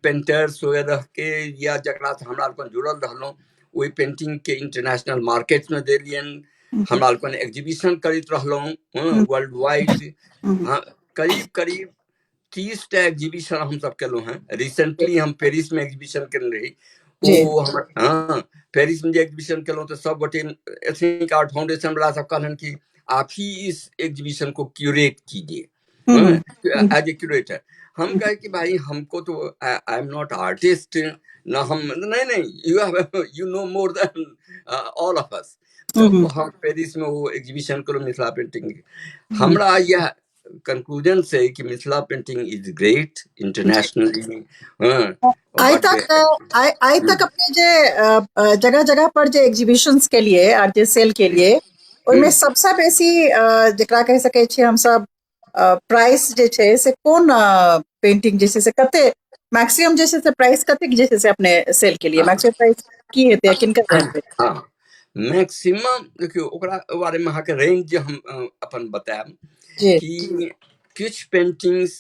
[SPEAKER 2] पेंटर्स वगैरह के या जकरा से हमरा लोकनि जुड़ल रहलहुँ ओहि पेंटिंग के इंटरनेशनल मार्केट में देलियनि, हमरा लोकनि एग्जीबिशन करैत रहलहुँ वर्ल्ड वाइड। हाँ, करीब करीब 30 टा एग्जीबिशन हमसब केलहुँ हेँ। रिसेंटली हम पेरिस में एग्जीबिशन केने रही। ओ हमर, हाँ, पेरिस में जे एग्जीबिशन केलहुँ तऽ सब गोटे एथनिक आर्ट फाउंडेशन वाला सब कहलनि कि आप ही इस एग्जीबिशन को क्यूरेट कीजिए एज ए क्यूरेटर। हम कहे कि भाई हमको तो I am not artist ना, हम नहीं नहीं, you have you know more than all of us. हम पेरिस में वो एग्जीबिशन करो मिथिला पेंटिंग। हमरा यह कंक्लूजन से कि Mithila painting is great internationally.
[SPEAKER 1] आइ तक आइ तक अपने जे जगह जगह पर जे एग्जीबिशंस के लिए आर जे सेल के लिए ओहिमे सबसँ बेसी जेकरा कहि सकै छियै हमसब प्राइस जे छै से कोन पेंटिंग जे छै से कते मैक्सिमम जे छै से प्राइस कतेक जे छै से अपने सेल के लिए मैक्सिमम प्राइस की हेतै, किनकर हेतै?
[SPEAKER 2] हाँ, मैक्सिमम देखियौ ओकरा बारे में अहाँके रेंज हम अपन बतायब कि किछु पेंटिंग्स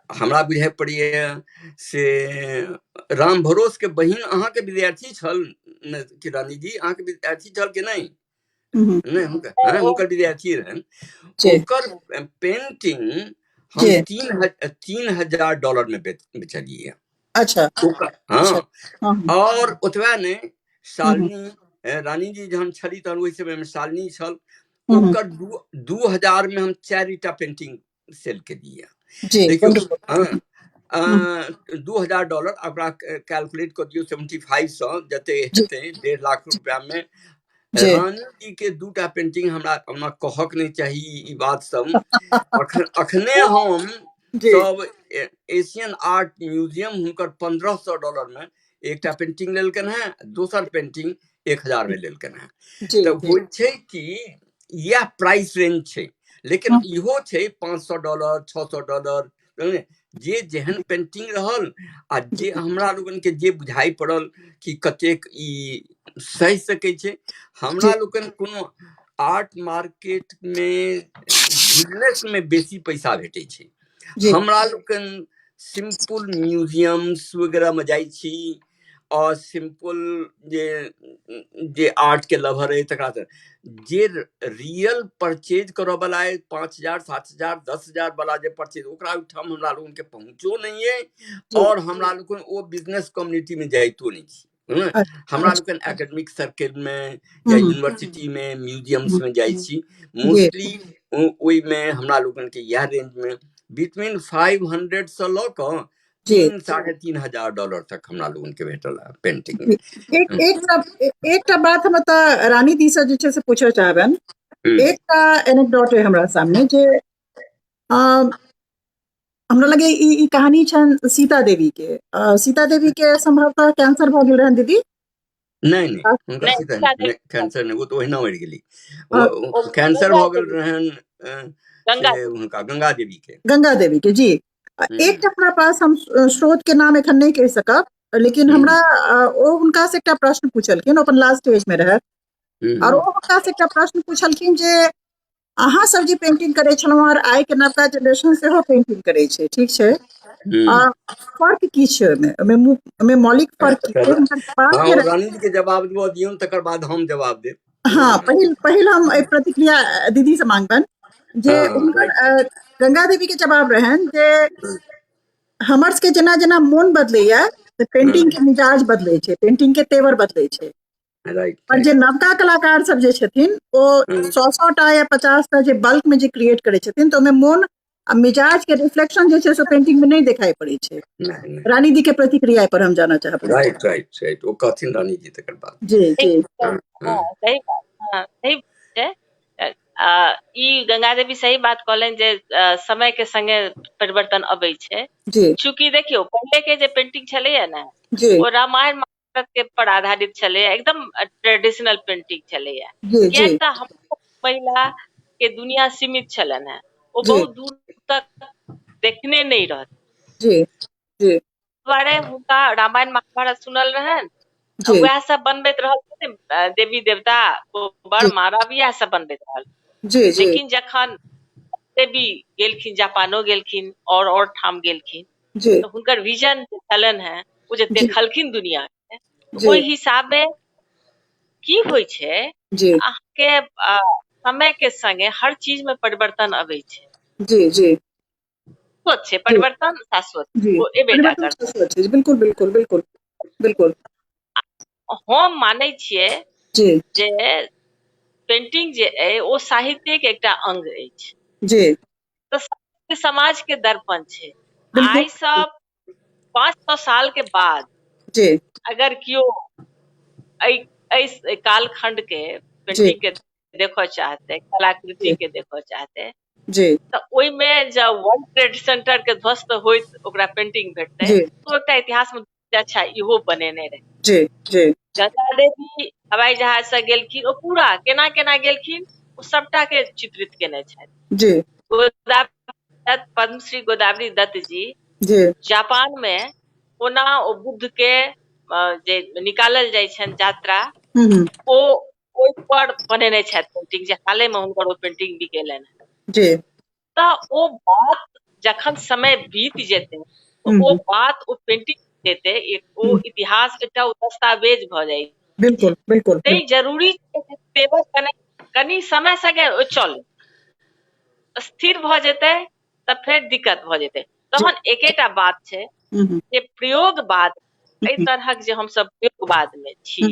[SPEAKER 2] हमरा बुझाइ पड़ैया से राम भरोस के बहिन अहाँके विद्यार्थी छल कि रानी जी अहाँके विद्यार्थी छल कि नहि? नहि, हुनकर, हाँ, हुनकर विद्यार्थी रहनि। ओकर पेंटिंग हम $3000 में बेचलियै।
[SPEAKER 1] अच्छा।
[SPEAKER 2] ओकर, हाँ, और ओतबे नहि, शालिनी रानी जी जहन छली तहन ओहि समय में शालिनी छल, ओकर 2000 में हम 4 टा पेंटिंग सेल केलियै। देखियौ, हाँ, $2000 ओकरा कैलकुलेट कऽ दियौ 75 सँ जते हेतै 1.5 लाख रुपया में। रानी जी के 2टा पेंटिंग हमरा ओना कहक नहि चाही ई बात सब, अखने हम सब एशियन आर्ट म्यूजियम हुनकर $1500 में एकटा पेंटिंग लेलकनि हेँ, दोसर पेंटिंग 1000 में लेलकनि हेँ। तऽ होइ छै कि इएह प्राइस रेंज छै, लेकिन इहो छै $500 $600, जे जेहन पेंटिंग रहल आ जे हमरा लोगन के जे बुझाइ पड़ल कि कतेक ई सहि सकै छै। हमरा लोकनि कोनो आर्ट मार्केट में बिजनेस में बेसी पैसा भेटै छै। हमरा लोकनि सिंपल म्यूजियम्स वगैरह में जाइ छी और सिंपल जे जे आर्ट के लवर है तकरा से जे रियल परचेज करऽ वाला है 5000 7000 10000 वाला जे परचेज ओकरा ओहिठाम हमरा लोगन के पहुँचो नहीं है और हमरा लोगन ओ बिजनेस कम्युनिटी में जाइतो नहीं छी। हमरा लोकनि एकेडमिक सर्किल में या यूनिवर्सिटी में म्यूजियम्स में जाइ छी मोस्टली, ओहिमे हमरा लोकनि के इएह रेंज में बिटवीन 500 से लऽ कऽ 3 $3500 तक हमरा लोगन के भेटल है पेंटिंग।
[SPEAKER 1] एक एकटा एकटा बात हम तऽ रानी दी से जे छै से पूछऽ चाहबनि। एकटा एनेक्डोट है हमरा सामने जे हमरा लगे ई कहानी छनि सीता देवी के। सीता देवी के संभवतः कैंसर भऽ गेल रहनि दीदी?
[SPEAKER 2] नहि नहि, हुनका सीता कैंसर नहि, ओ तऽ ओहिना मरि गेली। कैंसर भऽ गेल रहनि हुनका गंगा देवी के।
[SPEAKER 1] गंगा देवी के जी। एकटा हमरा पास, हम स्रोत के नाम एखन नहि कहि सकब, लेकिन हमरा ओ हुनका से एकटा प्रश्न पूछलखिन, अपन लास्ट स्टेज में रहै, और ओ हुनका से एकटा प्रश्न पूछलखिन जे अहाँ सब जे पेंटिंग करै छलहुँ और आइ के नवका जेनरेशन सेहो पेंटिंग करै छै, ठीक छै, फर्क की छै ओहिमे, ओहिमे मौलिक फर्क की छै?
[SPEAKER 2] रानी जी के जवाब दियौ, तकर बाद हम जवाब देब।
[SPEAKER 1] हाँ, पहिल पहिल हम एहि प्रतिक्रिया दीदी से मांगबनि जे हुनकर गंगा देवी के जवाब रहनि जे हमर सबके जेना जेना मोन बदलैया तऽ पेंटिंग के मिजाज बदलै छै, पेंटिंग के तेवर बदलै छै। पर जे नवका कलाकार सब जे छथिन ओ 100 100 टा या 50 टा जे बल्क में जे क्रिएट करै छथिन तऽ ओहिमे मोन आ मिजाज के रिफ्लेक्शन जे छै से पेंटिंग में नहि देखाई पड़ै छै। रानी जी के प्रतिक्रिया पर हम जानऽ चाहब।
[SPEAKER 2] राइट राइट राइट, ओ कहथिन रानी जी तकर बाद।
[SPEAKER 1] जी जी,
[SPEAKER 3] सही बात, सही छै। ई गंगा देवी सही बात कहलनि जे समय के संगे परिवर्तन अबै छै। चूँकि देखियौ, पहिले के जे पेंटिंग छलैया ने, ओ रामायण महाभारत के पर आधारित छलैया, एकदम ट्रेडिशनल पेंटिंग छलैया। कियाक तऽ हम महिला के दुनिया सीमित छलनि हेँ, ओ बहुत दूर तक देखने नहि रहत।
[SPEAKER 1] जी जी
[SPEAKER 3] दुआरे हुनका रामायण महाभारत सुनल रहनि, वएह सब बनबैत रहल, देवी देवता, कोबर, मानव, इएह सब बनबैत रहल।
[SPEAKER 1] जी जी
[SPEAKER 3] लेकिन जखन देवी गेलखिन, जापानो गेलखिन और ठाम गेलखिन, तऽ हुनकर विजन जे छलनि हेँ, ओ जे देखलखिन दुनिया के, ओहि हिसाबे की होइ छै, अहाँके समय के संगे हर चीज में परिवर्तन अबै छै।
[SPEAKER 1] जी जी
[SPEAKER 3] शाश्वत छै परिवर्तन, शाश्वत ओ एबे टा करतै।
[SPEAKER 1] बिल्कुल बिल्कुल बिल्कुल बिल्कुल।
[SPEAKER 3] हम मानै छियै जे पेंटिंग जे अइ ओ साहित्यक एकटा अंग अछि। तऽ साहित्य समाज के दर्पण छै। आइ सँ 500 साल के बाद अगर केओ एहि एहि कालखंड के पेंटिंग के देखऽ चाहतै, कलाकृति के देखऽ चाहतै, तऽ ओहिमे जब वर्ल्ड ट्रेड सेंटर के ध्वस्त होइत ओकरा पेंटिंग भेटतै, तऽ एकटा इतिहास मे अच्छा इहो बनेने रहै।
[SPEAKER 1] जी जी
[SPEAKER 3] गंगा देवी हवाई जहाज से गेलखिन, ओ पूरा केना केना गेलखिन ओ सबटा के चित्रित केने छथि। गोदावरी, पद्मश्री गोदावरी दत्त जी जापान मे कोना ओ बुद्ध के जे निकालल जाइ छनि यात्रा, ओ ओहि पर बनेने छथि पेंटिंग, जे हाले मे हुनकर ओ पेंटिंग बिकेलनि हेँ। तऽ ओ बात जखन समय बीत जेतै, ओ बात ओ पेंटिंग जेतै, ओ इतिहास एकटा ओ दस्तावेज भऽ जाइ।
[SPEAKER 1] बिल्कुल बिल्कुल।
[SPEAKER 3] तैं जरूरी छै कनि समय संगे चलू, स्थिर भऽ जेतै तऽ फेर दिक्कत भऽ जेतै। तहन एकेटा बात छै जे प्रयोगवाद, एहि तरहक जे हमसब प्रयोगवाद मे छी,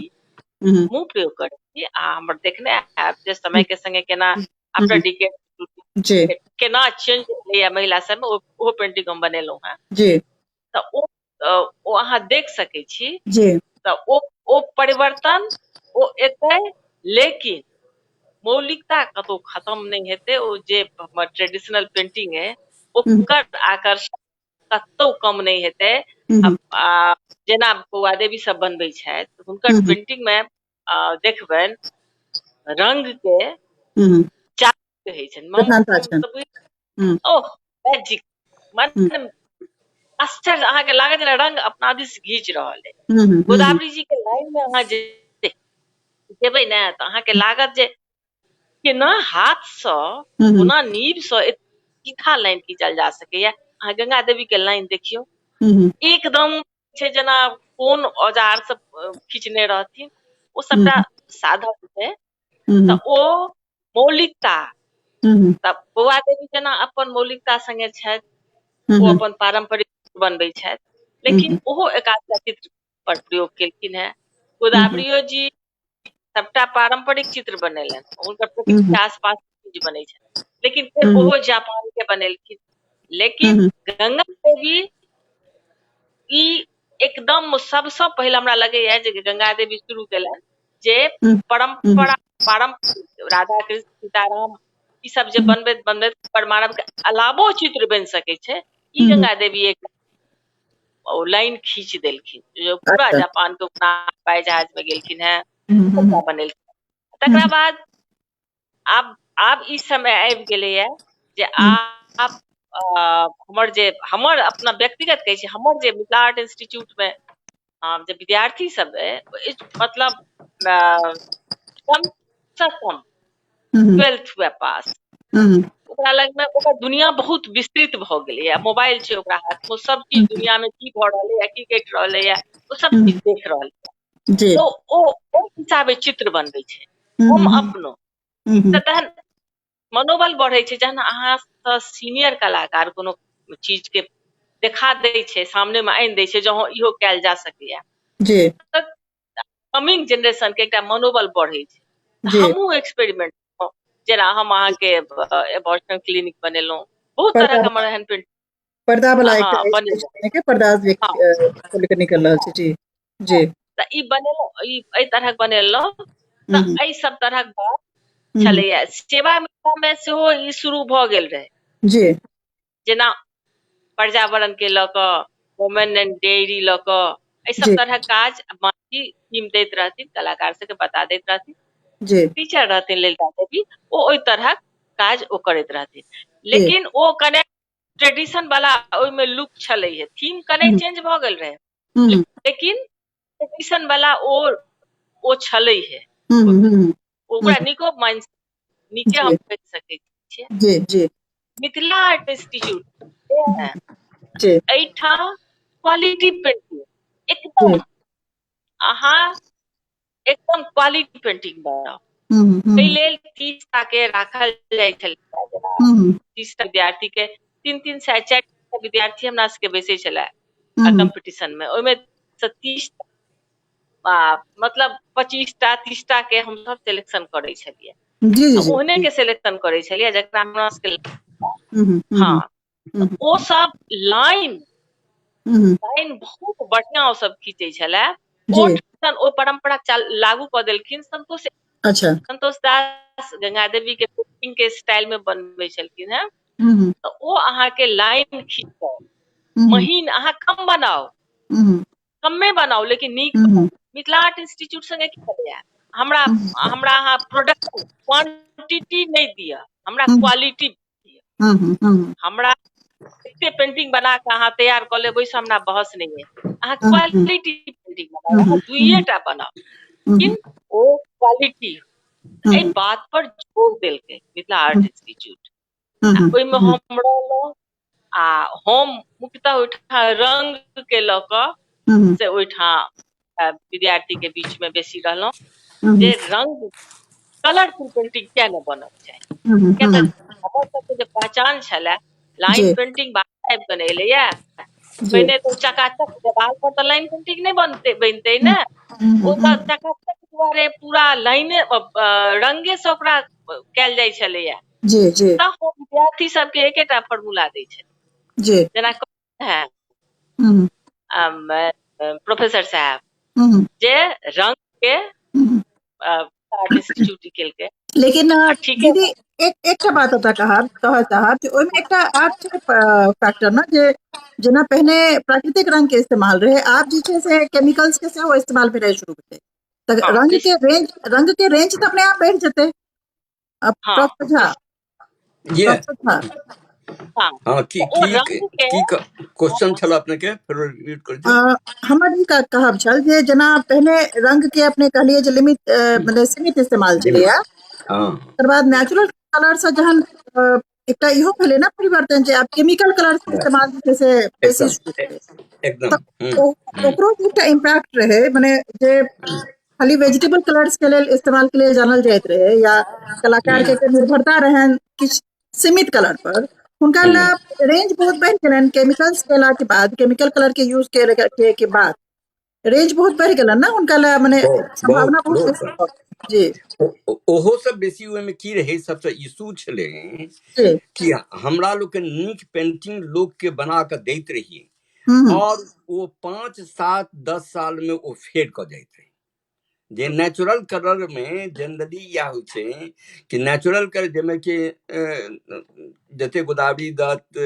[SPEAKER 3] हमहूँ प्रयोग करै छी, आ हमर देखने आयब जे समय के संगे केना आफ्टर डिकेड केना चेंज भेलैया महिला सबमे, ओहो पेंटिंग हम बनेलहुँ हेँ। तऽ ओ ओ अहाँ देख सकै छी। तऽ ओ ओ परिवर्तन ओ एतै, लेकिन मौलिकता कतौ खतम नहि हेतै। ओ जे हमर ट्रेडिशनल पेंटिंग अइ ओकर आकर्षण कतौ कम नहि हेतै। आ जेना बौआ देवी सब बनबै छथि, हुनकर पेंटिंग मे देखबनि रंग के कहै छनि, ओह मैजिक, मन आश्चर्य, अहाँके लागत जेना रंग अपना दिस घीच रहल है। गोदावरी जी के लाइन मे अहाँ जे जेबै ने, तऽ अहाँके लागत जे केना हाथ सँ, कोना नीब सँ सीधा लाइन खींचल जा सकैया। अहाँ गंगा देवी के लाइन देखियौ, एकदम छै जेना कोन औजार से खींचने रहथिन, ओ सबटा साधन छै। तऽ ओ मौलिकता, तऽ बौआ देवी जेना अपन मौलिकता संगे छथि, ओ अपन पारम्परिक बनबै छथि, लेकिन ओहो एकाध चित्र पर प्रयोग केलखिन हेँ। गोदावरियो जी सबटा पारम्परिक चित्र बनेलनि, हुनकर प्रकृति के आसपास चीज बनै छै, लेकिन फेर ओहो जापान के बनेलखिन। लेकिन गंगा देवी ई एकदम सबसँ पहिले हमरा लगैया जे गंगा देवी शुरू केलनि जे परम्परा, पारम्परिक राधा कृष्ण सीताराम ई सब जे बनबैत बनबैत परमानव के अलावो चित्र बनि सकै छै, ई गंगा देवी एक ओ लाइन खींच देलखिन, जो पूरा जापान के हवाई जहाज में गेलखिन हेँ, बनेलखिन। तकरा बाद आब आब ई समय आबि गेलैया जे आब हमर जे हमर अपना व्यक्तिगत कहै छी, हमर जे मिथिला आर्ट इंस्टीट्यूट मे जे विद्यार्थी सब अइ, मतलब कम से कम 12th हुए पास, ओकरा लग मे ओकर दुनिया बहुत विस्तृत भऽ गेलैया। मोबाइल छै ओकरा हाथ मे, सब चीज दुनिया मे की भऽ रहलैया, की घटि रहलैया, ओ सब चीज देख रहल
[SPEAKER 1] है।
[SPEAKER 3] तो ओ ओहि हिसाबे चित्र बनबै छै। हम अपनो तऽ तहन मनोबल बढ़ै छै जहन अहाँ सीनियर कलाकार कोनो चीज के देखा दै छै, सामने मे आनि दै छै जे हँ इहो कयल जा सकैया। कमिंग जेनरेशन के एकटा मनोबल बढ़ै छै। हमहूँ एक्सपेरिमेंट, जेना हम अहाँके एबॉर्शन क्लिनिक बनेलहुँ, बहुत तरहक हमर एहन पेंटिंग,
[SPEAKER 1] पर्दा वाला एकटा पर्दा खोल के निकल रहल छै। जी जी
[SPEAKER 3] तऽ ई बनेलहुँ, ई एहि तरहक बनेलहुँ। तऽ एहि सब तरहक बात छलैया। सेवा मिथिलामे सेहो ई शुरू भऽ गेल रहै। जेना पर्यावरण के लऽ कऽ, वोमेन एंड डेयरी लऽ कऽ, एहि सब तरहक काज माँजी थीम दैत रहथिन, कलाकार सबके बता दैत रहथिन। टीचर रहथिन ललिता देवी, ओ ओहि तरहक काज ओ करैत रहथिन। लेकिन ओ कने ट्रेडिशन वाला ओहिमे लुक छलै हे, थीम कने चेंज भऽ गेल रहै, लेकिन ट्रेडिशन वाला ओ ओ छलै हे। ओकरा नीको मान नीके हम कहि सकै छियै।
[SPEAKER 1] जी जी
[SPEAKER 3] मिथिला आर्ट इंस्टीट्यूट एहिठाम क्वालिटी पेंटिंग एकदम, अहाँ एकदम क्वालिटी पेंटिंग बनाउ, एहि लेल 30 टा के राखल जाइ छलै। 30 टा विद्यार्थी के 3-3 4 विद्यार्थी हमरा सबके बैसै छलै कम्पीटिशन में, ओहिमे 30 मतलब 25 टा 30 टा के हमसब सिलेक्शन करै छलियै। ओहने के सिलेक्शन करै छलियै जकरा हमरा सबके। हँ, ओ सब लाइन लाइन बहुत बढ़िया ओ सब खींचै छलै। ओ ओ परंपरा लागू कऽ देलखिन संतोष। संतोष दास गंगा देवी के पेंटिंग के स्टाइल में बनबै छलखिन हेँ, तऽ ओ अहाँके लाइन खींचतै महीन। अहाँ कम बनाउ, कमे बनाउ, लेकिन नीक। मिथिला आर्ट इंस्टीट्यूट संगे की छलैया, हमरा हमरा अहाँ प्रोडक्ट क्वांटिटी नहि दिअ, हमरा क्वालिटी दिअ। हमरा एते पेंटिंग बना कऽ अहाँ तैयार कऽ लेब ओहिसँ हमरा बहस नहि अइ, अहाँ क्वालिटी पेंटिंग बनाउ, अहाँ दुइये टा बनाउ, लेकिन ओ क्वालिटी। एहि बात पर जोर देलकै मिथिला आर्ट इंस्टीट्यूट। ओहिमे हम रहलहुँ आ हम मुख्यतः ओहिठाम रंग के लऽ कऽ से ओहिठाम विद्यार्थी के बीच में बेसी रहलहुँ जे रंग कलरफुल पेंटिंग किया नहि बनक चाही, किया तऽ हमर सबके जे पहचान छलै लाइन पेंटिंग बाहर आबि कऽ नहि एलैया। पहिने तऽ चकाचक देवाल पर तऽ लाइन पेंटिंग नहि बनते बनते ने, ओ तऽ चकाचक दुआरे पूरा लाइने रंगे से ओकरा कयल जाइ छलैया। तऽ हम विद्यार्थी सबके एकेटा फॉर्मूला दै छलियै, जेना है प्रोफेसर साहब जे रंग के आर्ट इंस्टीट्यूट केलकै।
[SPEAKER 1] लेकिन दीदी एकटा बात ओतऽ कहऽ चाहब जे ओहिमे एकटा आर छै फैक्टर ने, जे जेना पहिने प्राकृतिक रंग के इस्तेमाल रहै, आब जे छै से केमिकल्स के सेहो इस्तेमाल भेनाइ शुरू भेलै, तऽ रंग के रेंज तऽ अपने आप बढ़ि जेतै।
[SPEAKER 2] हँ, की की की क्वेश्चन छल अपने के, फेर रिपीट कर दियौ।
[SPEAKER 1] हमर ई कहब छल जे जेना पहिने रंग के अपने कहलियै जे लिमिट मतलब सीमित इस्तेमाल छलैया, तकर बाद नेचुरल कलर से जहन एकटा इहो भेलै ने परिवर्तन जे आब केमिकल कलर के इस्तेमाल जे छै से बेसी शुरू भेलै,
[SPEAKER 2] एकदम
[SPEAKER 1] ओकरो एकटा इम्पैक्ट रहै, मने जे खाली वेजिटेबल कलर्स के लेल इस्तेमाल के लेल जानल जाइत रहै या कलाकार के निर्भरता रहनि किछु सीमित कलर पर, हुनका लए रेंज बहुत बढ़ि गेलनि केमिकल्स केला के बाद, केमिकल कलर के यूज के, के बाद रेंज बहुत बढ़ि गेलनि ने हुनका लए, मने संभावना बहुत बेसी भऽ गेल। जी।
[SPEAKER 2] ओहो सब बेसी ओहिमे की रहै, सबसँ इशू छलै कि हमरा लोकनि नीक पेंटिंग लोक के बना कऽ दैत रहियै और ओ 5 7 10 साल में ओ फेड कऽ जाइत रहे। जे नेचुरल कलर में जनरली इएह होइ छै कि नेचुरल कलर जाहिमे कि जते गोदावरी दत्त,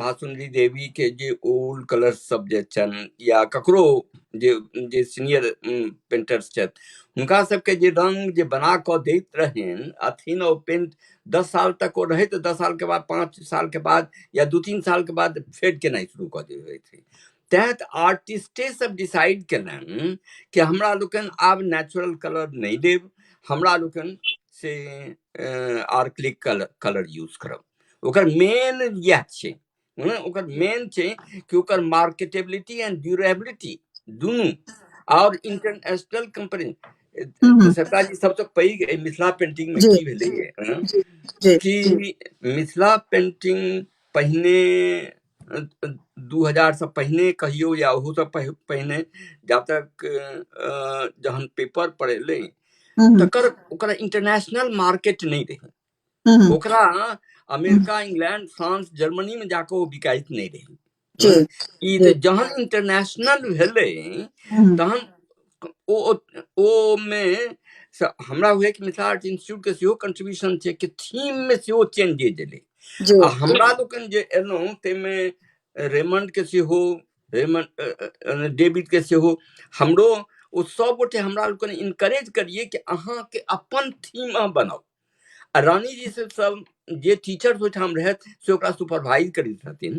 [SPEAKER 2] भासुंदरी देवी के जे ओल्ड कलर सब जे छनि या ककरो जे जे सीनियर पेंटर्स छथि हुनका सबके जे रंग जे बना कऽ दैत रहनि अथिन, ओ पेंट 10 साल तक ओ रहै तऽ 10 साल के बाद 5 साल के बाद या 2-3 साल के बाद फेड केनाइ शुरू कऽ दैत रहै। तैं तऽ आर्टिस्टे सब डिसाइड केलनि कि हमरा लोकनि आब नेचुरल कलर नहि देब, हमरा लोकनि से आर्कलिक कलर यूज करब। ओकर मेन इएह छै, ओकर मेन छै कि ओकर मार्केटेबिलिटी एंड ड्यूरेबिलिटी दुनू, और इंटरनेशनल कंपनी। सरकार जी सबसँ पैघ एहि मिथिला पेंटिंग में की भेलै कि मिथिला पेंटिंग पहिने 2000 से पहिने कहियो या ओहू से पहिने जा तक जहन पेपर पर एलै तकर ओकरा इंटरनेशनल मार्केट नहि रहै, ओकरा अमेरिका, इंग्लैंड, फ्रांस, जर्मनी में जाके ओ बिकाइत नहि रहै। ई तऽ जहन इंटरनेशनल भेलै तहन ओ ओ मे से हमरा हुए कि मिथिला आर्ट इंस्टीट्यूट के सेहो कंट्रीब्यूशन छै कि थीम मे सेहो चेंजेज एलै।
[SPEAKER 1] जी
[SPEAKER 2] आ हमरा लोकनि जे एलहुँ ताहिमे रेमंड के सेहो, रेमंड डेविड के सेहो, हमरो ओ सब गोटे हमरा लोकनि इनकरेज करिए कि अहाँके अपन थीम अहाँ बनाउ। आ रानी जी से सब जे टीचर ओहिठाम रहथि से ओकरा सुपरवाइज करैत रहथिन,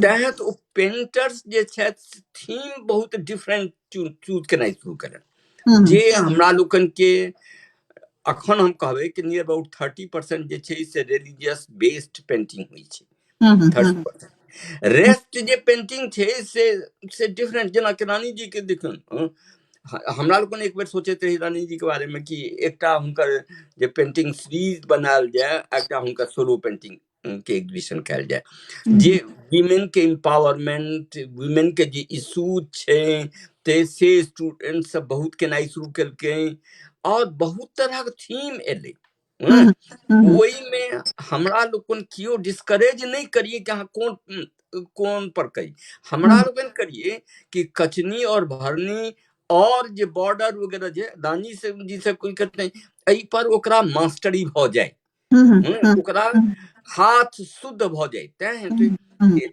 [SPEAKER 2] तैँ तऽ ओ पेंटर्स जे छथि थीम बहुत डिफरेंट चूज केनाइ शुरू केलनि। जे हमरा लोकनि के अखन हम कहबै कि नियर अबाउट 30% जे छै से रिलीजियस बेस्ड पेंटिंग होइ छै, 30%। रेस्ट जे पेंटिंग छै से डिफरेंट, जेना कि रानी जी के देखियौ, हमरा लोकनि एक बेर सोचैत रही रानी जी के बारे में कि एकटा हुनकर जे पेंटिंग सीरीज बनायल जाय, एकटा हुनकर सोलो पेंटिंग के एग्जीबिशन कयल जाय, जे वीमेन के एम्पावरमेंट, वीमेन के जे इशू छै ते से स्टूडेंट सब बहुत केनाइ शुरू केलकै और बहुत तरहक थीम एलै। ओहिमे हमरा लोकनि केओ डिस्करेज नहि करिए कि अहाँ कोन कोन पर करी, हमरा लोकनि करिए कि कचनी और भरनी और जे बॉर्डर वगैरह जे रानी से जी से कोई करते एहि पर ओकरा मास्टरी भऽ जाय, ओकरा हाथ शुद्ध भऽ जाय। तैं हेतु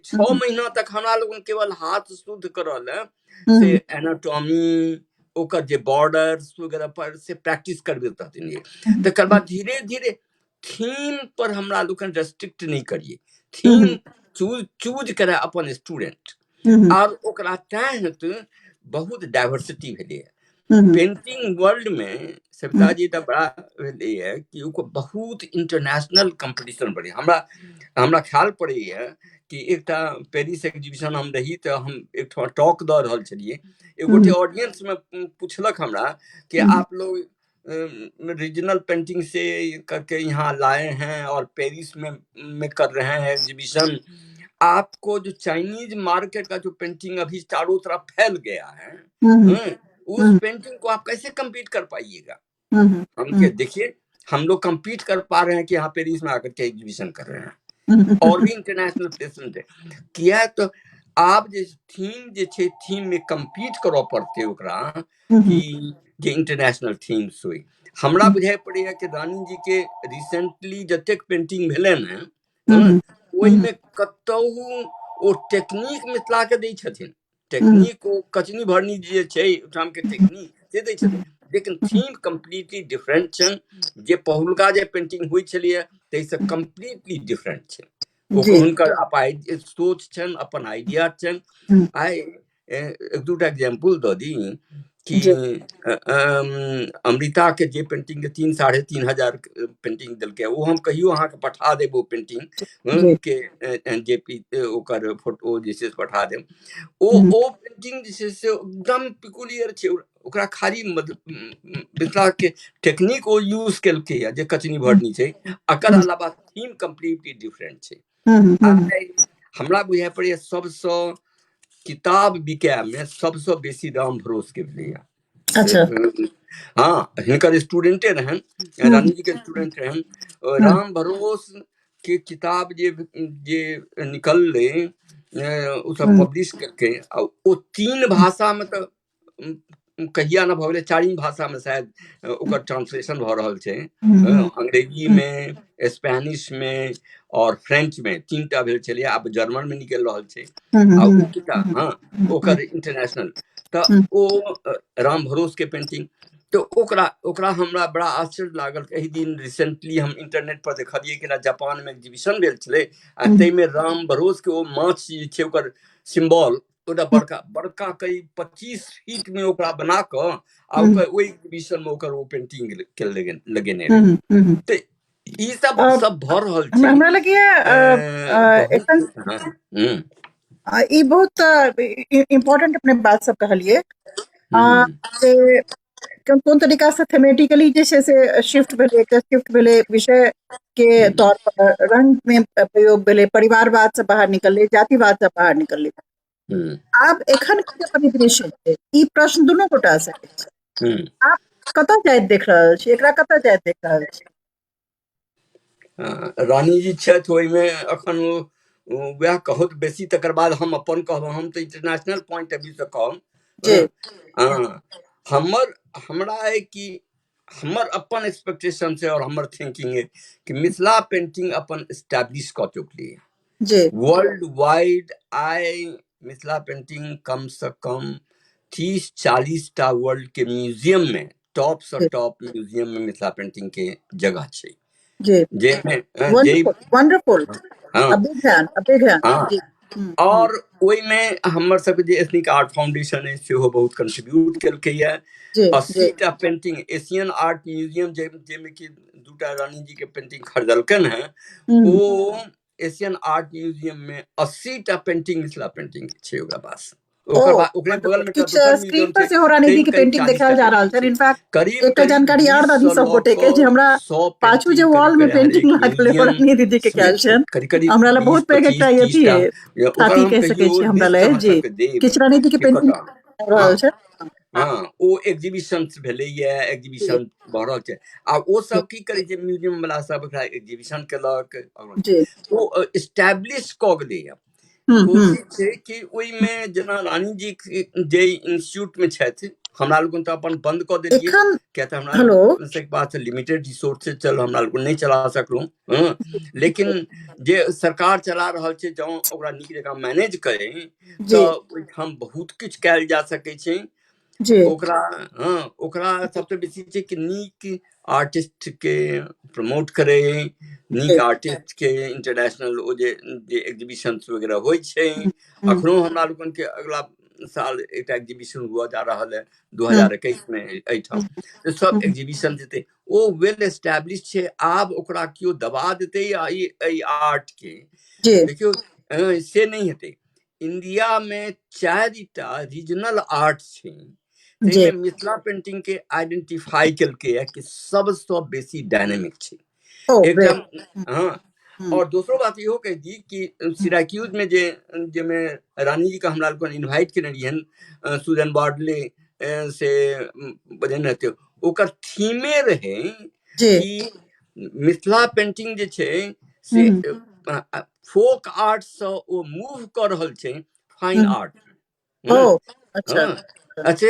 [SPEAKER 2] 6 महीना तक हमरा लोगन केवल हाथ शुद्ध करऽ लए से एनाटॉमी, ओकर जे बॉर्डर्स वगैरह पर से प्रैक्टिस करबैत रहथिन। तकर बाद धीरे धीरे थीम पर हमरा लोकनि रेस्ट्रिक्ट नहि करिए, थीम चूज चूज करे अपन स्टूडेंट और ओकरा तैं हेतु बहुत डाइवर्सिटी भेलैए पेंटिंग वर्ल्ड में। सविता जी तऽ बड़ा भेलैए कि ओकर बहुत इंटरनेशनल कंपटीशन बढ़े। हमरा हमरा ख्याल पड़ैए कि एकटा पेरिस एग्जीबिशन हम रही तऽ हम एकठाम टॉक दऽ रहल छलियै, एक गोटे ऑडियंस में पूछलक हमरा कि आप लोग रीजनल पेंटिंग से करके यहाँ लाए हैं और पेरिस में कर रहे हैं एग्जीबिशन, आपको जो चाइनीज मार्केट का जो पेंटिंग अभी चारों तरफ फैल गया है, उस पेंटिंग को आप कैसे कम्पीट कर पाइएगा? हम के देखिए हम लोग कम्पीट कर पा रहे हैं कि यहाँ पेरिस में आकर के एग्जीबिशन कर रहे हैं और भी इंटरनेशनल प्लेसमेंट है किया। तो आब जे थीम जे छै थीम में कम्पीट करऽ पड़तै ओकरा कि जे इंटरनेशनल थीम्स होइ। हमरा बुझाइ पड़ैया कि रानी जी के रिसेंटली जतेक पेंटिंग भेलनि हेँ ओहिमे कतहु ओ टेक्निक मिथिला के दै छथिन, टेक्निक ओ कचनी भरनी जे छै ओहिठाम के टेक्निक से दै छथिन, लेकिन थीम कम्प्लीटली डिफरेंट छनि। जे पहिलुका जे पेंटिंग होइ छलैया ताहिसँ कम्प्लीटली डिफरेंट छै। हुनकर अपन सोच छनि, अपन आइडिया छनि। आइ एक दूटा एग्जाम्पल दऽ दी कि अमृता के जे पेंटिंग के 3,000-3,500 पेंटिंग देलकै, ओ हम कहियो अहाँके पठा देब ओ पेंटिंग के जे पी ओकर फोटो जे छै से पठा देब। ओ पेंटिंग जे छै से एकदम पिकुलियर छै, ओकरा खाली मिथिला के टेक्निक ओ यूज केलकै जे कचनी भरनी छै, एकर अलावा थीम कम्प्लीटली डिफरेंट छै। हमरा बुझाइ पड़ैया सबसँ किताब बिकाय में सबसँ बेसी राम भरोस के भेलैया।
[SPEAKER 1] अच्छा।
[SPEAKER 2] हाँ, हिनकर स्टूडेंटे रहन, रानी जी के स्टूडेंट रहन। राम भरोस के किताब जे जे निकललै ओ सब पब्लिश केलकै, आ ओ 3 भाषा में तऽ कहिया ने भऽ गेलै, 4 भाषा में शायद ओकर ट्रांसलेशन भऽ रहल छै, अंग्रेजी में, स्पेनिश में और फ्रेंच में 3टा भेल छलै, आब जर्मन में निकलि रहल छै। आ ओ किताब हाँ ओकर इंटरनेशनल तऽ ओ राम भरोस के पेंटिंग तऽ ओकरा ओकरा हमरा बड़ा आश्चर्य लागल। एहि दिन रिसेंटली हम इंटरनेट पर देखलियै कि जापान में एग्जीबिशन भेल छलै आ ताहिमे राम भरोस के ओ माछ जे छै ओकर सिम्बॉल ओकरा बड़का बड़का करीब 25 फीट में ओकरा बना कऽ आ ओकर ओहि एग्जीबिशन में ओकर ओ पेंटिंग के लगेने रहै। तऽ ई सब सब भऽ रहल छै।
[SPEAKER 1] हमरा लगैया एखन ई बहुत इम्पोर्टेंट अपने बात सब कहलियै जे कोन तरीका से थीमेटिकली जे छै से शिफ्ट भेलै, एकटा शिफ्ट भेलै विषय के तौर पर, रंग में प्रयोग भेलै, परिवारवाद से बाहर निकललै, जातिवाद से बाहर निकललै। आब एखन के परिदृश्य छै, ई प्रश्न दुनू गोटा से आब कतऽ जाइत देख रहल छी, एकरा कतऽ जाइत देख रहल छी?
[SPEAKER 2] रानी जी छथि ओहिमे अखन ओ वएह कहत बेसी, तकर बाद हम अपन कहब। हम तऽ इंटरनेशनल पॉइंट ऑफ व्यू से कहब।
[SPEAKER 1] जी।
[SPEAKER 2] हँ, हमर हमरा अइ कि हमर अपन एक्सपेक्टेशन छै और हमर थिंकिंग है कि मिथिला पेंटिंग अपन एस्टैब्लिश कऽ चुकली
[SPEAKER 1] जी।
[SPEAKER 2] वर्ल्ड वाइड आइ मिथिला पेंटिंग कम से कम 30-40 टा वर्ल्ड के म्यूजियम में, टॉप से टॉप म्यूजियम में मिथिला पेंटिंग के जगह छै।
[SPEAKER 1] जी।
[SPEAKER 2] जाहिमे
[SPEAKER 1] वंडरफुल, वंडरफुल।
[SPEAKER 2] हाँ।
[SPEAKER 1] अभी ध्यान, अभी ध्यान।
[SPEAKER 2] हाँ।
[SPEAKER 1] जी। हम्म।
[SPEAKER 2] और ओहिमे हमर सबके जे एथनिक आर्ट फाउंडेशन है सेहो बहुत कंट्रीब्यूट केलकैया।
[SPEAKER 1] जी।
[SPEAKER 2] 80 टा पेंटिंग एशियन आर्ट म्यूजियम, जाहिमे कि दूटा रानी जी के पेंटिंग खरीदलकनि हेँ, ओ एशियन आर्ट म्यूजियम में 80 टा पेंटिंग मिथिला पेंटिंग छै ओकरा पास। ओकर बाद ओकरे बगल में
[SPEAKER 1] किछु स्क्रीन पर सेहो रानी जी के पेंटिंग देखायल जा रहल छै। इनफैक्ट
[SPEAKER 2] करीब
[SPEAKER 1] एकटा जानकारी आर दऽ सब गोटे के जे हमरा पाछू जे वॉल में पेंटिंग लागल है रानी दीदी के कयल छनि।
[SPEAKER 2] करीब करीब
[SPEAKER 1] हमरा लए बहुत पैघ एकटा अथी थाती कहि सकै छी हमरा लए जी। किछु रानी जी के पेंटिंग रहल छै।
[SPEAKER 2] हँ, ओ एग्जीबिशन भेलैया, एग्जीबिशन भऽ रहल छै। आ ओ सब की करै छै, म्यूजियम वाला सब एकरा एग्जीबिशन केलक, ओ एस्टैब्लिश कऽ गेलैया। कोशिश छै कि ओहिमे जेना रानी जी जे इंस्टीट्यूट में छथि, हमरा लोगन तऽ अपन बंद कऽ देलियै
[SPEAKER 1] एखन
[SPEAKER 2] किया तऽ हमरा
[SPEAKER 1] हेलो
[SPEAKER 2] सबके पास लिमिटेड रिसोर्स चल, हमरा लोगन नहि चला सकलहुँ। हँ, लेकिन जे सरकार चला रहल छै, जँ ओकरा नीक जकाँ मैनेज करे तऽ ओहिठाम बहुत किछु कयल जा सकै छै। ओकरा, हँ, ओकरा सबसँ बेसी छै कि नीक आर्टिस्ट के प्रमोट करे, नीक आर्टिस्ट के इंटरनेशनल ओ जे जे एग्जीबिशन वगैरह होइ छै। अखनो हमरा लोकन के अगला साल एकटा एग्जीबिशन हुआ जा रहल है 2021 में एहिठाम। तऽ सब एग्जीबिशन जेतै, ओ वेल एस्टैब्लिश छै। आब ओकरा केओ दबा देतै या एहि आर्ट के, देखियौ, से नहि हेतै। इंडिया में चारिटा रीजनल आर्ट छै, ताहिमे मिथिला पेंटिंग के आइडेंटिफाई केलकै कि सबसँ बेसी डायनेमिक छै एकटा। हँ, और दोसरो बात इहो कहि दी कि सिराक्यूज में जे जाहिमे रानी जी के हमरा लोकनि इन्वाइट केने रहियनि, सुजन बार्डले से बजेने रहतै, ओकर थीमे रहै कि मिथिला पेंटिंग जे छै से फोक आर्ट सँ ओ मूव कऽ रहल छै फाइन आर्ट।
[SPEAKER 1] ओ अच्छा।
[SPEAKER 2] अच्छा,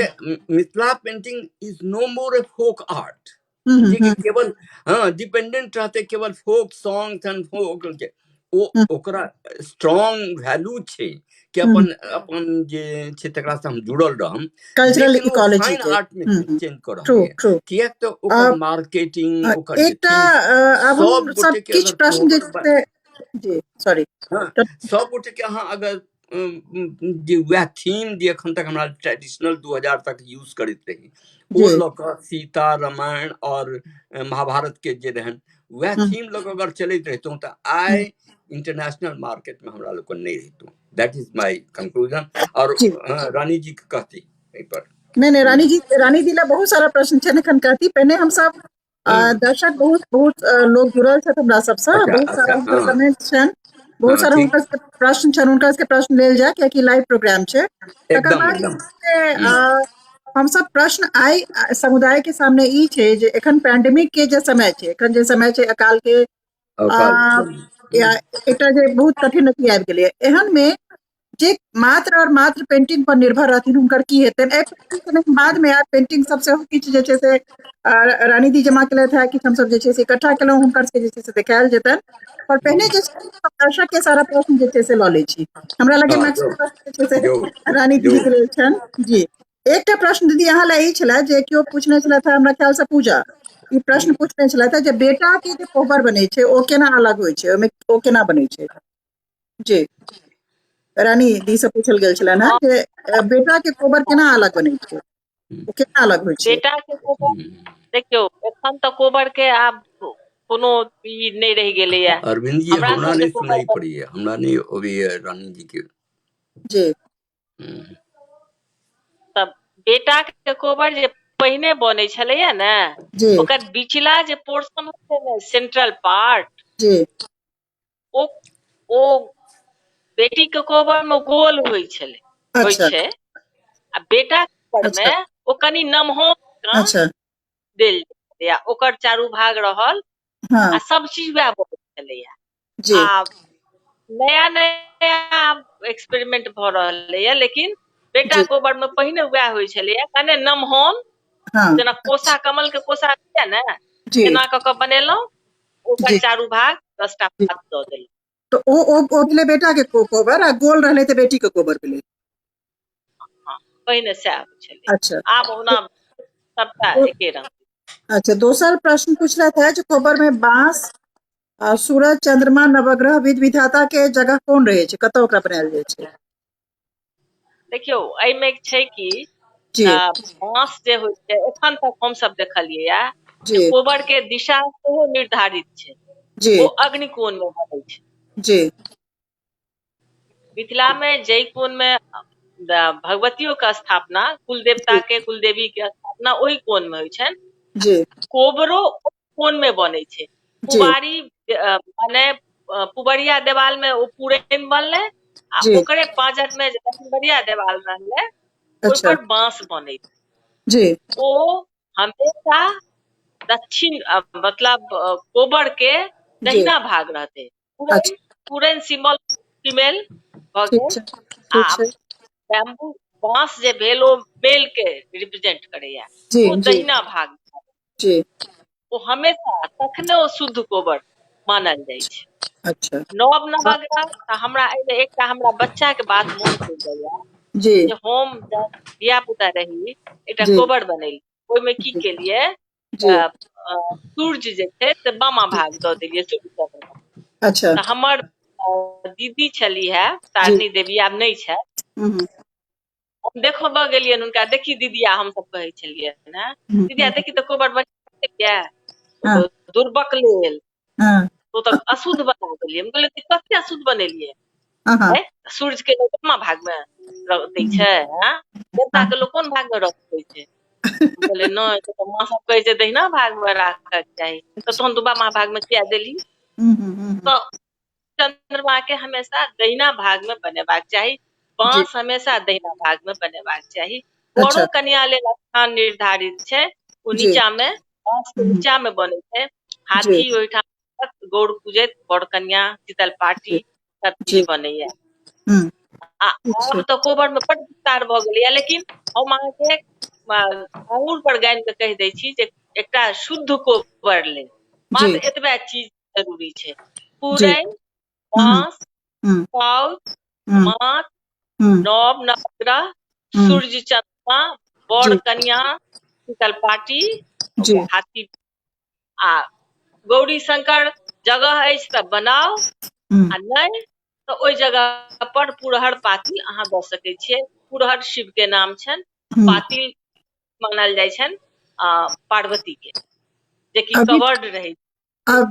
[SPEAKER 2] Mithila painting is no more a folk art जे केवल, हँ, डिपेंडेंट रहते केवल फोक सॉन्ग एंड फोक के। ओ ओकरा स्ट्रॉन्ग वैल्यू छै कि अपन अपन जे छै तकरा से हम जुड़ल रहम,
[SPEAKER 1] कल्चरल इकोलॉजी
[SPEAKER 2] फाइन आर्ट में चेंज कर
[SPEAKER 1] ट्रू ट्रू
[SPEAKER 2] किएक तऽ ओकर मार्केटिंग, ओकर
[SPEAKER 1] एकटा आब हम सब किछु प्रश्न जे जी, सॉरी।
[SPEAKER 2] सब गोटे के अहाँ अगर जे वएह थीम जे एखन तक हमरा ट्रेडिशनल 2000 तक यूज करैत रही, ओ लऽ कऽ सीता, रामायण और महाभारत के जे रहन, वएह थीम लऽ कऽ अगर चलैत रहितहुँ तऽ आइ इंटरनेशनल मार्केट में हमरा लोग नहि रहितहुँ। That is my conclusion. और रानी जी के कहती एहि पर।
[SPEAKER 1] नहीं नहीं, रानी जी, रानी जी ला बहुत सारा प्रश्न छै, एखन कहती। पहिने हम सब दर्शक, बहुत बहुत लोग जुड़ल छथि हमरा सबसँ, बहुत सारा हुनकर कमेंट छनि, बहुत सारा हुनकर सबके प्रश्न छनि, हुनकर सबके प्रश्न लेल जाय, कियाकि लाइव प्रोग्राम छै। तकर बाद हमसब प्रश्न आइ समुदाय के सामने ई छै जे एखन पैंडेमिक के जे समय छै, एखन जे समय छै अकाल के या एकटा जे बहुत कठिन अथी आबि गेलैया, एहन मे जे मात्र और मात्र पेंटिंग पर निर्भर रहथिन, हुनकर की हेतनि? बाद में आब पेंटिंग सब सेहो किछु जे छै से रानी दी जमा केलथि है, किछु हमसब जे छै से इकट्ठा केलहुँ, हुनकर सबके जे छै से देखायल जेतनि। पर पहिने जे छै दर्शक के सारा प्रश्न जे छै से लऽ लै छी। हमरा लगे मैक्सिमम प्रश्न जे छै से रानी दीदी के लेल छनि। जी, एकटा प्रश्न दीदी अहाँ लए ई छलै जे केओ पूछने छलथि, हमरा ख्याल से पूजा ई प्रश्न पूछने छलथि, जे बेटा के जे कोबर बनै छै ओ केना अलग होइ छै, ओहिमे ओ केना बनै छै? जी, रानी दी से पूछल गेल छलनि हेँ जे बेटा के कोबर केना अलग बनै छै, ओ केना अलग होइ छै?
[SPEAKER 3] बेटा के कोबर, देखियौ, एखन तऽ कोबर के आब कोनो ई नहि रहि गेलैया।
[SPEAKER 2] अरविंद जी, हमरा नहि सुनाई पड़ैया, हमरा नहि अबैया रानी जी के।
[SPEAKER 1] जी।
[SPEAKER 3] तब बेटा के कोबर जे पहिने बनै छलैया ने, ओकर बिचला जे पोर्शन होइ छै ने, सेंट्रल पार्ट, ओ ओ बेटी के कोबर मे गोल होइ छलै, होइ छै, आ बेटा के कोबर मे ओ कनि नमहर देल छलैया, ओकर चारू भाग रहल आ सब चीज वएह बनै छलैया। आ नया नया एक्सपेरिमेंट भऽ रहलैया, लेकिन बेटा कोबर मे पहिने वएह होइ छलैया, कने नमहन।
[SPEAKER 1] हँ
[SPEAKER 3] जेना कोसा कमल के कोसा होइया ने
[SPEAKER 1] जी
[SPEAKER 3] एना कऽ कऽ बनेलहुँ ओकर
[SPEAKER 1] जी
[SPEAKER 3] चारू भाग 10 टा
[SPEAKER 1] जी
[SPEAKER 3] पात दऽ देलहुँ।
[SPEAKER 1] तऽ ओ ओ ओ भेलै बेटा के कोबर आ गोल रहलै तऽ बेटी के कोबर भेलै।
[SPEAKER 3] हँ, पहिने सएह होइ छलै।
[SPEAKER 1] अच्छा।
[SPEAKER 3] आब ओना सबटा एके रंग।
[SPEAKER 1] अच्छा, दोसर प्रश्न पूछलथि है जे कोबर में बांस आ सूरज चंद्रमा नवग्रह विध विधाता के जगह कोन रहै छै, कतऽ ओकरा बनायल जाइ छै?
[SPEAKER 3] देखियौ, एहिमे छै कि
[SPEAKER 1] जी
[SPEAKER 3] बाँस जे होइ छै, एखन तक हमसभ देखलियै या
[SPEAKER 1] जी
[SPEAKER 3] जे कोबर के दिशा सेहो निर्धारित छै।
[SPEAKER 1] जी
[SPEAKER 3] ओ अग्निकोण मे बनै छै।
[SPEAKER 1] जी
[SPEAKER 3] मिथिला मे जाहि कोन मे भगवतियो के स्थापना, कुल देवता
[SPEAKER 1] जी
[SPEAKER 3] के, कुलदेवी के स्थापना ओहि कोन मे होइ छनि।
[SPEAKER 1] जी
[SPEAKER 3] कोबरो कोन मे बनै छै।
[SPEAKER 1] जी
[SPEAKER 3] पुबारी मने पुबरिया देवाल मे ओ पुरैन बनलै आ
[SPEAKER 1] जी
[SPEAKER 3] ओकरे पाँजर मे जे दक्षिणबरिया देवाल रहलै ओहि
[SPEAKER 1] अच्छा
[SPEAKER 3] पर बाँस बनै छै।
[SPEAKER 1] जी
[SPEAKER 3] ओ हमेशा दक्षिण मतलब कोबर के
[SPEAKER 1] जी
[SPEAKER 3] दहिना भाग रहतै।
[SPEAKER 1] अच्छा
[SPEAKER 3] पुरैन पुरैन सिम्बल फीमेल भऽ
[SPEAKER 1] ठीक
[SPEAKER 3] गेल
[SPEAKER 1] छै
[SPEAKER 3] आ
[SPEAKER 1] ठीक छै
[SPEAKER 3] बैम्बू बाँस जे भेल ओ मेल के रिप्रेजेंट करैया।
[SPEAKER 1] जी
[SPEAKER 3] ओ
[SPEAKER 1] जी
[SPEAKER 3] दहिना भाग,
[SPEAKER 1] जी
[SPEAKER 3] ओ हमेशा तखने ओ शुद्ध कोबर मानल जाइ छै।
[SPEAKER 1] अच्छा
[SPEAKER 3] नव नवग्रह तऽ हमरा एहिमे एकटा हमरा बच्चा के बात मोन पड़ि जाइया
[SPEAKER 1] जी
[SPEAKER 3] जे हम धिया पुता रही, एकटा
[SPEAKER 1] जी
[SPEAKER 3] कोबर बनेली, ओहिमे की
[SPEAKER 1] जी
[SPEAKER 3] केलियै,
[SPEAKER 1] जी
[SPEAKER 3] सूर्य जे छै से बामा भाग दऽ देलियै सूर्य चन्द्रमा।
[SPEAKER 1] अच्छा
[SPEAKER 3] तऽ हमर दीदी छलीह हे
[SPEAKER 1] जी
[SPEAKER 3] तारिणी देवी, आब नहि छथि।
[SPEAKER 1] हम्म
[SPEAKER 3] हम देखबऽ गेलियनि हुनका, देखी दीदिया, हमसभ कहै छलियै ने,
[SPEAKER 1] हम्म
[SPEAKER 3] दीदिया देखी तऽ कोबर बनेलियै,
[SPEAKER 1] हँ
[SPEAKER 3] दुर्बक लेल
[SPEAKER 1] हँ
[SPEAKER 3] तो तऽ अशुद्ध बना देलियै। हम कहलियै कते अशुद्ध बनेलियै?
[SPEAKER 1] हँ हँ
[SPEAKER 3] सूर्य के लोक बामा भाग मे दै छै? आँ, देवता के लोक कोन भाग मे रखै छै? हम कहलियै नहि, तऽ माँ सब कहै छै दहिना भाग मे राखक चाही, तऽ तहन तू बामा भाग मे किया देली?
[SPEAKER 1] हम्म हम्म हम्म
[SPEAKER 3] तऽ चंद्रमा के हमेशा दहिना भाग मे बनेबाक चाही,
[SPEAKER 1] जी
[SPEAKER 3] बाँस हमेशा दहिना भाग मे बनेबाक चाही।
[SPEAKER 1] अच्छा
[SPEAKER 3] बड़ो कन्या लेल स्थान निर्धारित छै, ओ
[SPEAKER 1] जी
[SPEAKER 3] नीचा मे, बाँस के
[SPEAKER 1] हम्म
[SPEAKER 3] नीचा मे बनै छै।
[SPEAKER 1] जी
[SPEAKER 3] हाथी ओहिठाम गौर पूजैत बर कन्या शीतल
[SPEAKER 1] जी
[SPEAKER 3] पाटी सब
[SPEAKER 1] जी
[SPEAKER 3] चीज बनैया।
[SPEAKER 1] हम्म
[SPEAKER 3] आ
[SPEAKER 1] ठीक
[SPEAKER 3] आब
[SPEAKER 1] छै
[SPEAKER 3] तऽ कोबर मे बड विस्तार भऽ गेलैया, लेकिन हम अहाँके आंगुर पर गानि कऽ कहि दै छी जे एकटा शुद्ध कोबर लेल
[SPEAKER 1] जी
[SPEAKER 3] मात्र एतबे चीज जरूरी छै:
[SPEAKER 1] जी
[SPEAKER 3] पुरैन,
[SPEAKER 1] हम्म
[SPEAKER 3] बाँस,
[SPEAKER 1] हम्म
[SPEAKER 3] साउस,
[SPEAKER 1] हम्म
[SPEAKER 3] माछ,
[SPEAKER 1] हम्म
[SPEAKER 3] नव नवग्रह,
[SPEAKER 1] हम्म
[SPEAKER 3] सूर्य चन्द्रमा, वर
[SPEAKER 1] जी
[SPEAKER 3] कन्या, शीतल पाटी,
[SPEAKER 1] जी
[SPEAKER 3] हाथी आ गौरी शंकर। जगह अछि तऽ बनाउ
[SPEAKER 1] हम्म
[SPEAKER 3] आ नहि तऽ ओहि जगह पर पुरहर पातिल अहाँ दऽ सकै छियै। पुरहर शिव के नाम छनि,
[SPEAKER 1] हम्म
[SPEAKER 3] पातिल मानल जाइ छनि आ पार्वती के, जेकि
[SPEAKER 1] अभी
[SPEAKER 3] कवर्ड रहै।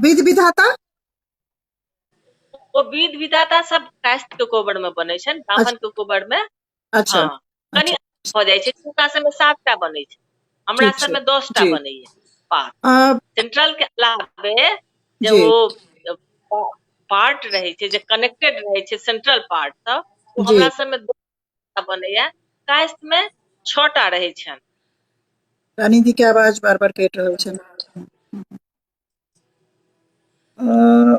[SPEAKER 1] विध विधाता
[SPEAKER 3] ओ विध विधाता सब कायस्थ के कोबर मे बनै छनि,
[SPEAKER 1] अच्छा
[SPEAKER 3] ब्राह्मण के कोबर मे
[SPEAKER 1] अच्छा
[SPEAKER 3] हँ कनि
[SPEAKER 1] अच्छा
[SPEAKER 3] भऽ जाइ छै। हुनका सबमे 7 टा बनै छै, हमरा
[SPEAKER 1] ठीक छै
[SPEAKER 3] सबमे 10 टा
[SPEAKER 1] जी
[SPEAKER 3] बनैया पात।
[SPEAKER 1] अ,
[SPEAKER 3] सेंट्रल के अलावे जे
[SPEAKER 1] जी
[SPEAKER 3] ओ पार्ट रहै छै जे कनेक्टेड रहै छै सेंट्रल पार्ट सब, ओ
[SPEAKER 1] जी
[SPEAKER 3] हमरा सबमे 2 टा बनैया, कायस्थ मे 6 टा रहै छनि।
[SPEAKER 1] रानी दी के आवाज बार बार कटि रहल छनि। अ,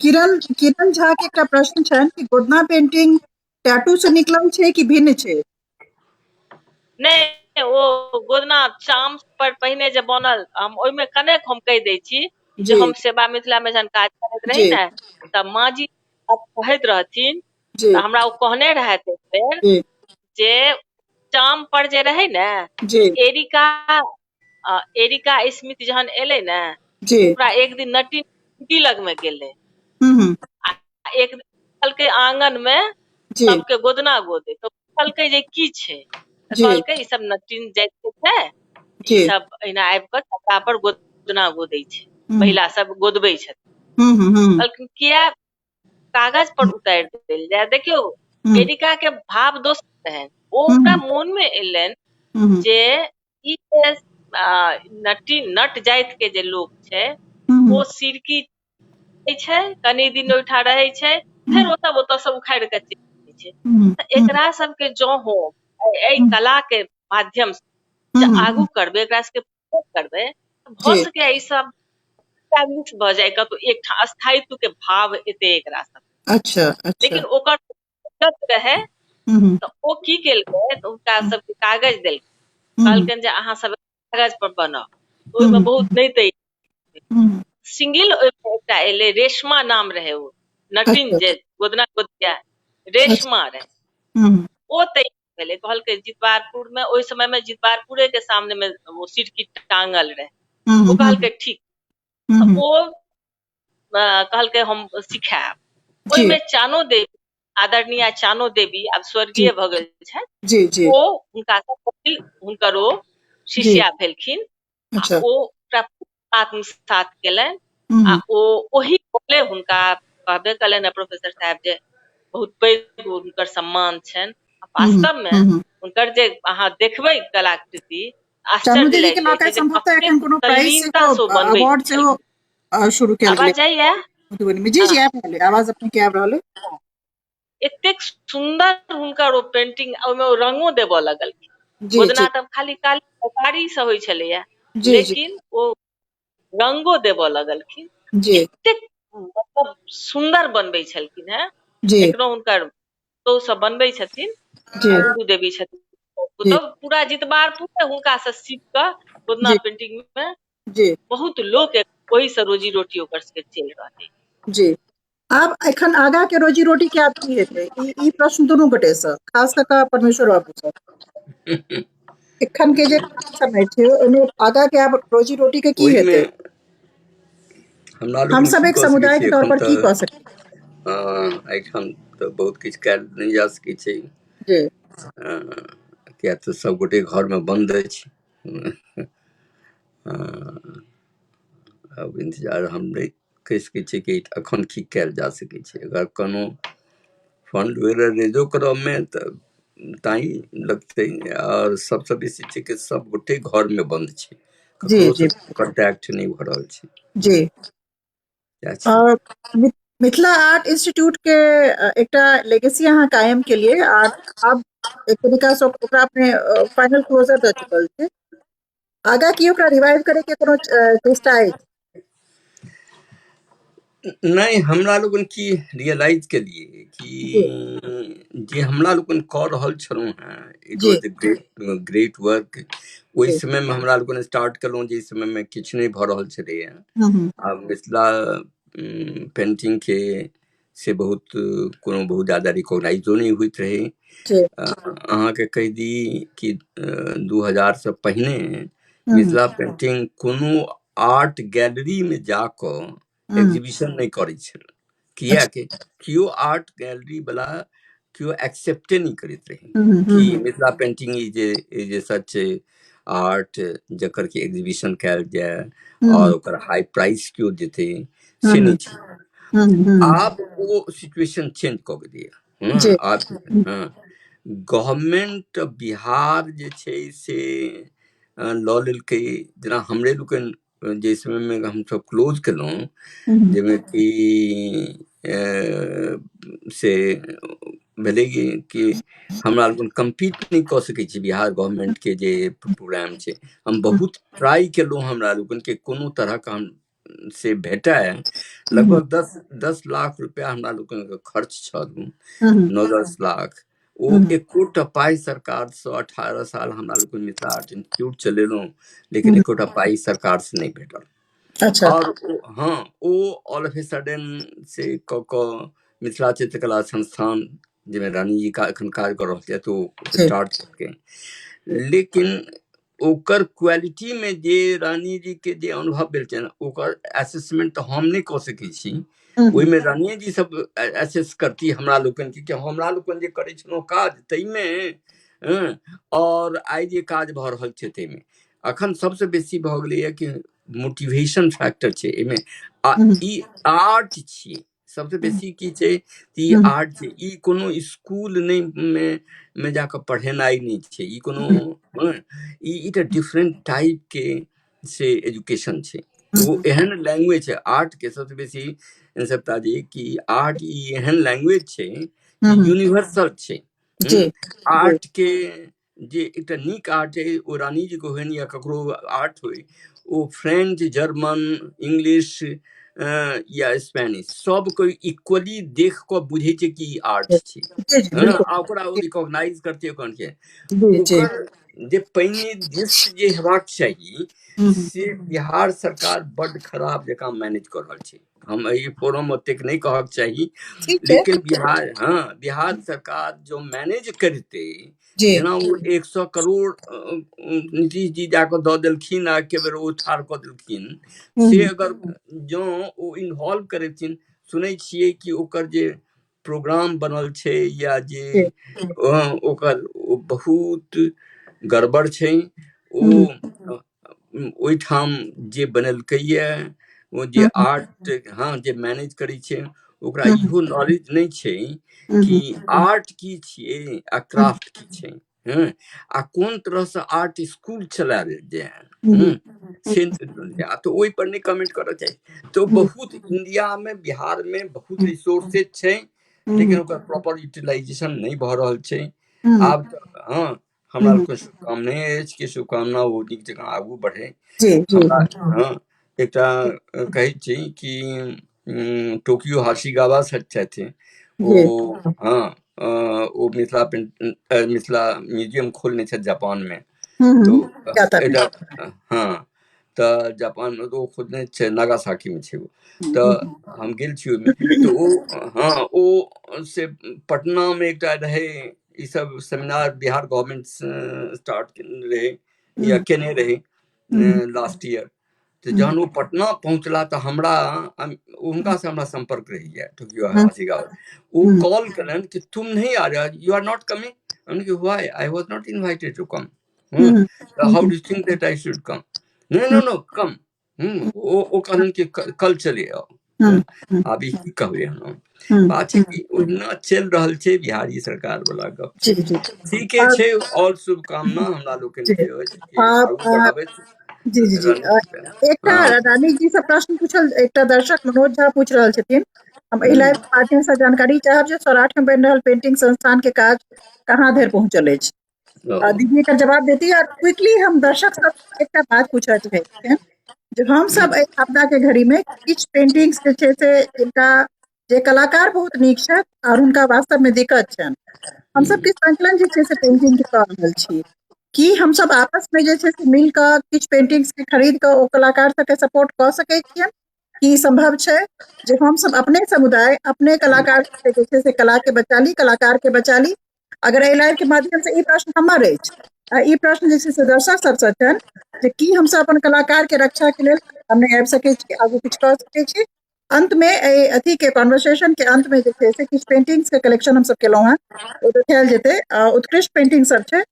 [SPEAKER 1] किरण किरण झा के एकटा प्रश्न छनि कि गोदना पेंटिंग टैटू से निकलल छै कि भिन्न छै?
[SPEAKER 3] नहि, ओ गोदना चाम पर पहिने जे बनल, हम ओहिमे कनेक हम कहि दै छी जे
[SPEAKER 1] जी
[SPEAKER 3] हम सेवा मिथिला मे जहन काज करैत रही
[SPEAKER 1] जी
[SPEAKER 3] ने तऽ माँजी कहैत रहथिन,
[SPEAKER 1] जी
[SPEAKER 3] तऽ हमरा ओ कहने रहथि एक बेर
[SPEAKER 1] जी
[SPEAKER 3] जे चाम पर जे रहै ने,
[SPEAKER 1] जी
[SPEAKER 3] एरिका एरिका स्मिथ जहन एलै ने,
[SPEAKER 1] जी
[SPEAKER 3] ओकरा एक दिन नटी लग मे गेलै
[SPEAKER 1] हम्म हम्म
[SPEAKER 3] आ एक दिन देखलकै आंगन मे
[SPEAKER 1] जी
[SPEAKER 3] सबके गोदना गोदै, तऽ पुछलकै जे की छै? तऽ
[SPEAKER 1] जी
[SPEAKER 3] कहलकै ई सब नटिन जाति के छै, ई
[SPEAKER 1] जी
[SPEAKER 3] सब एहिना आबि कऽ चपड़ा पर गोदना गोदै छै,
[SPEAKER 1] हम्म
[SPEAKER 3] महिला सब गोदबै छथिन।
[SPEAKER 1] हम्म हम्म हम्म
[SPEAKER 3] कहलखिन किया कागज पर उतारि देल जाय? देखियौ,
[SPEAKER 1] हम्म
[SPEAKER 3] एरिका के भाव दोसर रहनि, ओ ओकरा
[SPEAKER 1] हम्म
[SPEAKER 3] मोन मे एलनि
[SPEAKER 1] हम्म
[SPEAKER 3] जे ई जे नटी नट जाति के जे लोक छै
[SPEAKER 1] हम्म
[SPEAKER 3] ओ सिरकी छै, कनि दिन ओहिठाम रहै छै, फेर
[SPEAKER 1] हम्म
[SPEAKER 3] ओ सब ओतऽ से उखाड़ि कऽ चलि जाइ छै।
[SPEAKER 1] हम्म
[SPEAKER 3] तऽ
[SPEAKER 1] हम्म
[SPEAKER 3] एकरा सबके जँ हम एहि कला के माध्यम से जे आगू करबै, एकरा सबके promote करबै, तऽ भऽ
[SPEAKER 1] जी
[SPEAKER 3] सकैया ई सब एस्टैब्लिश भऽ जाय कतौ एकठाम, स्थायित्व के भाव एतै एकरा सब।
[SPEAKER 1] अच्छा अच्छा
[SPEAKER 3] लेकिन ओकर दिक्कत रहै,
[SPEAKER 1] हम्म
[SPEAKER 3] तऽ ओ की केलकै, तऽ हुनका सबके कागज देलकै। कहलकनि जे अहाँ सब कागज पर बनाउ, ओहिमे बहुत नहि तैयार। सिंगिल ओहिमे एकटा एलै, रेशमा नाम रहै, ओ नटिन जे गोदना गोदिया रेशमा रहै, ओ तैयार भेलै। कहलकै जितवारपुर मे, ओहि समय मे जितवारपुरे के सामने मे ओ सिरकी टांगल रहै। ओ कहलकै ठीक, ओ कहलकै हम सिखायब। ओहिमे चानो देवी, आदरणीय चानो देवी आब स्वर्गीय भऽ गेल छथि,
[SPEAKER 1] जी जी
[SPEAKER 3] ओ हुनका पहिल हुनकर ओ शिष्या भेलखिन। ओ ओकरा आत्मसात केलनि आ ओ ओहि बोले हुनका कहबे कयलनि प्रोफेसर साहब जे बहुत पैघ हुनकर सम्मान छनि। वास्तव मे हुनकर जे अहाँ देखबै कलाकृति, आश्चर्य
[SPEAKER 1] लागि
[SPEAKER 3] जाइ छै।
[SPEAKER 1] संभवतः एखन कोनो प्राइज सेहो, अवार्ड सेहो शुरू कयल
[SPEAKER 3] गेलै जाइया।
[SPEAKER 1] मधुबनी मे। जी जी, आबि रहल आवाज अपने के, आबि रहल।
[SPEAKER 3] एतेक सुन्दर हुनकर ओ पेंटिंग, ओहिमे ओ रंगो देबऽ लगलखिन। गोदना तऽ खाली काली कारी से होइ छलैया, लेकिन ओ रंगो देबऽ लगलखिन। एतेक मतलब सुन्दर बनबै छलखिन हेँ। एखनो हुनकर पुतहु सब बनबै छथिन, इंदु देवी छथिन पुतहु। पूरा जितवारपुर हुनका से सीख कऽ गोदना पेंटिंग मे बहुत लोक ओहि से रोजी रोटी ओकर सबके चलि रहलै।
[SPEAKER 1] जी, आब एखन आगा के रोजी रोटी के आब की हेतै, ई प्रश्न दुनू गोटे से, खास कऽ कऽ परमेश्वर बाबू से। एखन के जे समय छै, ओहिमे आगा के आब रोजी रोटी के की
[SPEAKER 2] ओहिमे
[SPEAKER 1] हेतै?
[SPEAKER 2] हमरा
[SPEAKER 1] हम
[SPEAKER 2] लोकनि
[SPEAKER 1] सब
[SPEAKER 2] की
[SPEAKER 1] एक
[SPEAKER 2] कऽ सकै
[SPEAKER 1] समुदाय
[SPEAKER 2] छी
[SPEAKER 1] के तौर
[SPEAKER 2] एखन
[SPEAKER 1] पर की
[SPEAKER 2] तऽ
[SPEAKER 1] कऽ सकै?
[SPEAKER 2] एहिठाम तऽ बहुत किछु कयल नहि जा सकै छै, किया तऽ सभगोटे घरमे बन्द अछि। आब इन्तजार हम नहि कहि सकै छियै कि एखन की कयल जा सकै छै। अगर कोनो फंड वगैरह रेजो करबमे तऽ टाइम लगतै, आओर सबसँ बेसी छै कि सभगोटे घरमे बन्द छै, ककरोसँ कॉन्टैक्ट नहि भऽ रहल छै। इएह छै।
[SPEAKER 1] आओर मिथिला आर्ट इंस्टीट्यूट के एकटा लेगेसी अहाँ कायम केलियै, आर आब एक तरीका से ओकरा अपने फाइनल क्लोजर दऽ चुकल छै। आगा की ओकरा रिवाइव करे के कोनो चेष्टा अछि?
[SPEAKER 2] नहि, हमरा लोकनि की रियलाइज केलियै कि जे हमरा लोकनि कऽ रहल छलहुँ हेँ, it was a great work. ओहि समयमे हमरा लोकनि स्टार्ट केलहुँ जाहि समयमे किछु नहि भऽ रहल छलैए। आ मिथिला पेंटिंगके से बहुत कोनो बहुत ज्यादा रिकॉग्नाइजो नहि होइत रहै। अहाँके कहि दी कि 2000सँ पहिने मिथिला पेंटिंग कोनो आर्ट गैलरीमे जा कऽ एग्जीबिशन नहि करै छल, किएकि केओ आर्ट गैलरी वाला केओ एक्सेप्टे नहि करैत रहै कि Mithila painting is a such art जकर कि एग्जीबिशन कयल जाय और ओकर हाई प्राइस केओ देतै, से नहि छै। आब ओ सिचुएशन चेंज कऽ गेलैए। आब गवर्नमेंट बिहार जे छै से लऽ लेलकै। जेना हमरे लोकनि जाहि समयमे हमसभ क्लोज केलहुँ, जाहिमे कि से भेलै कि हमरा लोकनि कम्पीट नहि कऽ सकै छी बिहार गवर्नमेंटके जे प्रोग्राम छै। हम बहुत ट्राई केलहुँ हमरा लोकनिके कोनो तरहक हम से भेटय। लगभग 10-10 लाख रुपया हमरा लोकनिके खर्च छल, 9-10 लाख। ओ एकोटा पाइ सरकारसँ, 18 साल हमरा लोकनि मिथिला आर्ट इंस्टीट्यूट चलेलहुँ, लेकिन एकोटा पाइ सरकारसँ नहि भेटल। आओर ओ, हँ, ओ ऑल ऑफ ए सडन से कऽ कऽ मिथिला चित्रकला संस्थान, जाहिमे रानी जी का एखन काज कऽ रहल छथि, ओ स्टार्ट केलकै, लेकिन ओकर क्वालिटीमे जे रानी जीके जे अनुभव भेल छनि, ओकर असेसमेंट तऽ हम नहि कऽ सकै छी। ओहिमे रानिए जी सब एसेस करती हमरा लोकनिके कि हमरा लोकनि जे करै छलहुँ काज ताहिमे आओर आइ जे काज भऽ रहल छै ताहिमे। अखन सबसँ बेसी भऽ गेलैए कि मोटिवेशन फैक्टर छै एहिमे, आ ई आर्ट छियै। सबसँ बेसी की छै कि ई आर्ट छै, ई कोनो स्कूल नहि मे मे जाकऽ पढ़ेनाइ नहि छै। ई कोनो ई एकटा डिफरेंट टाइपके से एजुकेशन छै। ओ एहन लैंग्वेज छै आर्टके, सबसँ बेसी सप्ता जी, कि आर्ट ई एहन लैंग्वेज छै कि यूनिवर्सल छै। आर्टके जे एकटा नीक आर्ट अइ, ओ रानी जीके होइन या ककरो आर्ट होइ, ओ फ्रेंच, जर्मन, इंग्लिश या स्पेनिश, सब कोइ इक्वली देख कऽ बुझै छै कि ई आर्ट छै, आ ओकरा ओ रिकॉग्नाइज करतै ओकर। जे पहिने दिस जे हेबाक चाही
[SPEAKER 1] हूँ
[SPEAKER 2] से बिहार सरकार बड्ड खराब जकाँ मैनेज कऽ रहल छै। हम एहि फोरम ओतेक नहि कहक चाही,
[SPEAKER 1] ठीक छै।
[SPEAKER 2] लेकिन बिहार, हँ, बिहार सरकार जो मैनेज करितै,
[SPEAKER 1] जी
[SPEAKER 2] जेना ओ 100 करोड़ नीतीश जी जाकऽ दऽ देलखिन आ एके बेर ओ ठाढ़ कऽ देलखिन, से
[SPEAKER 1] हूँ
[SPEAKER 2] अगर जँ ओ इन्वॉल्व करेथिन। सुनै छियै कि ओकर जे प्रोग्राम बनल छै या जे
[SPEAKER 1] जी
[SPEAKER 2] ओकर ओ बहुत गड़बड़ छै। ओ
[SPEAKER 1] हूँ
[SPEAKER 2] ओहिठाम जे बनेलकैए, ओ जे
[SPEAKER 1] हूँ
[SPEAKER 2] आर्ट, हँ, जे मैनेज करै छै, ओकरा
[SPEAKER 1] हूँ
[SPEAKER 2] इहो नॉलेज नहि छै कि
[SPEAKER 1] हूँ
[SPEAKER 2] आर्ट की छियै आ क्राफ्ट की छै, हँ, आ कोन तरहसँ आर्ट स्कूल चलायल जाय।
[SPEAKER 1] हूँ
[SPEAKER 2] हूँ से तऽ ओहि पर नहि कमेंट करऽ चाही। तऽ बहुत इंडिया मे, बिहार मे बहुत रिसोर्सेज छै, लेकिन ओकर प्रॉपर यूटिलाइजेशन नहि भऽ रहल छै। आब तऽ, हँ, हमरा लोकके शुभकामने अछि कि शुभकामना ओ नीक जकाँ आगू बढ़े।
[SPEAKER 1] जी जी
[SPEAKER 2] हमरा, हँ, एकटा कहै छी कि टोकियो हाशिगावा छथिन ओ, हँ, ओ मिथिला पेंट, मिथिला म्यूजियम खोलने छथि जापान मे।
[SPEAKER 1] हूँ
[SPEAKER 2] तो
[SPEAKER 1] जाता में
[SPEAKER 2] एकटा, हँ, तऽ जापान मे तऽ ओ खोलने छै, नागासाकी मे छै ओ, तऽ हम गेल छी ओहिमे। तऽ ओ, हँ, ओ से पटना मे एकटा रहै ई सब सेमिनार, बिहार गवर्नमेंट स्टार्ट केने रहै या केने रहै लास्ट ईयर। तऽ जहन ओ पटना पहुँचला तऽ हमरा हुनका से हमरा संपर्क रहैया, टोकियो हाशिगावा, ओ कॉल केलनि कि तुम नहीं आ रहे, you are not coming. हम कि why, I was not invited to come, how do think that I should come? No no no, come. ओ कहलनि कि कल चले आओ। आब ई की कहबै हम? बात छै कि ओहिना चलि रहल छै बिहारी सरकार वाला गप।
[SPEAKER 1] जी जी
[SPEAKER 2] ठीके छै, और शुभकामना हमरा लोकनि के अछि कि आगू बढ़ाबैत।
[SPEAKER 1] जी जी जी एकटा रानी जी से प्रश्न पूछल एकटा दर्शक मनोज झा पूछ रहल छथिन, हम एहि लाइव के माध्यम से जानकारी चाहब जे सौराठ में बनि रहल पेंटिंग संस्थान के काज कहाँ धरि पहुंचल अछि। दीदी एकर जवाब देती। और क्विकली हम दर्शक सब एकटा बात पूछऽ चाहै छियनि जे हम सब एहि आपदा के घड़ी में किछु पेंटिंग्स जे छै से जिनका जे कलाकार बहुत नीक छथि और हुनका वास्तव में दिक्कत छनि, हमसब किछु संकलन जे छै से पेंटिंग के कऽ रहल छी, की हमसब आपस में जे छै से मिल कऽ किछु पेंटिंग्स के खरीद कऽ ओ कलाकार सबके सपोर्ट कऽ सकै छियनि? की सम्भव छै जे हमसब अपने समुदाय अपने कलाकार के जे छै से कला के बचा ली, कलाकार के बचा ली? अगर एहि लाइव के माध्यम से ई प्रश्न हमर अछि आ ई प्रश्न जे छै से दर्शक सबसँ छनि जे की हमसब अपन कलाकार के रक्षा के लेल सामने आबि सकै छी, आगू किछु कऽ सकै छी? अंत में एहि अथी के कॉन्वर्सेशन के अंत में जे छै से किछु पेंटिंग्स के कलेक्शन हमसब केलहुँ हेँ, ओ देखायल जेतै। उत्कृष्ट पेंटिंग सब छै।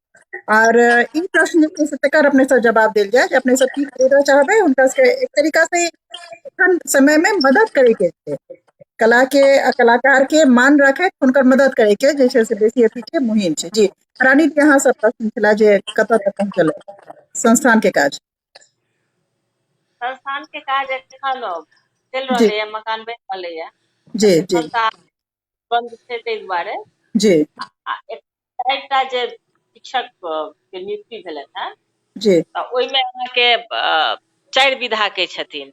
[SPEAKER 1] आर ई प्रश्न जे छै से तकर अपने सब जवाब देल जाय जे अपने सब की खरीदऽ चाहबै हुनका सबके एक तरीका से एखन समय में मदद करे के छै, कला के आ कलाकार के मान राखैत हुनकर मदद करे के जे छै से बेसी अथी छै, मुहिम छै। जी रानी जी, अहाँ सब प्रश्न छला जे कतऽ तक पहुँचल संस्थान के काज?
[SPEAKER 3] संस्थान के काज एखन चलि
[SPEAKER 1] जी
[SPEAKER 3] रहलैए, मकान बनि रहलैए।
[SPEAKER 1] जी जी
[SPEAKER 3] एखन तऽ बन्द छै ताहि दुआरे।
[SPEAKER 1] जी
[SPEAKER 3] आ चारिटा जे शिक्षक के नियुक्ति भेलनि हेँ
[SPEAKER 1] जी
[SPEAKER 3] तऽ ओहिमे अहाँके चारि विधा के छथिन।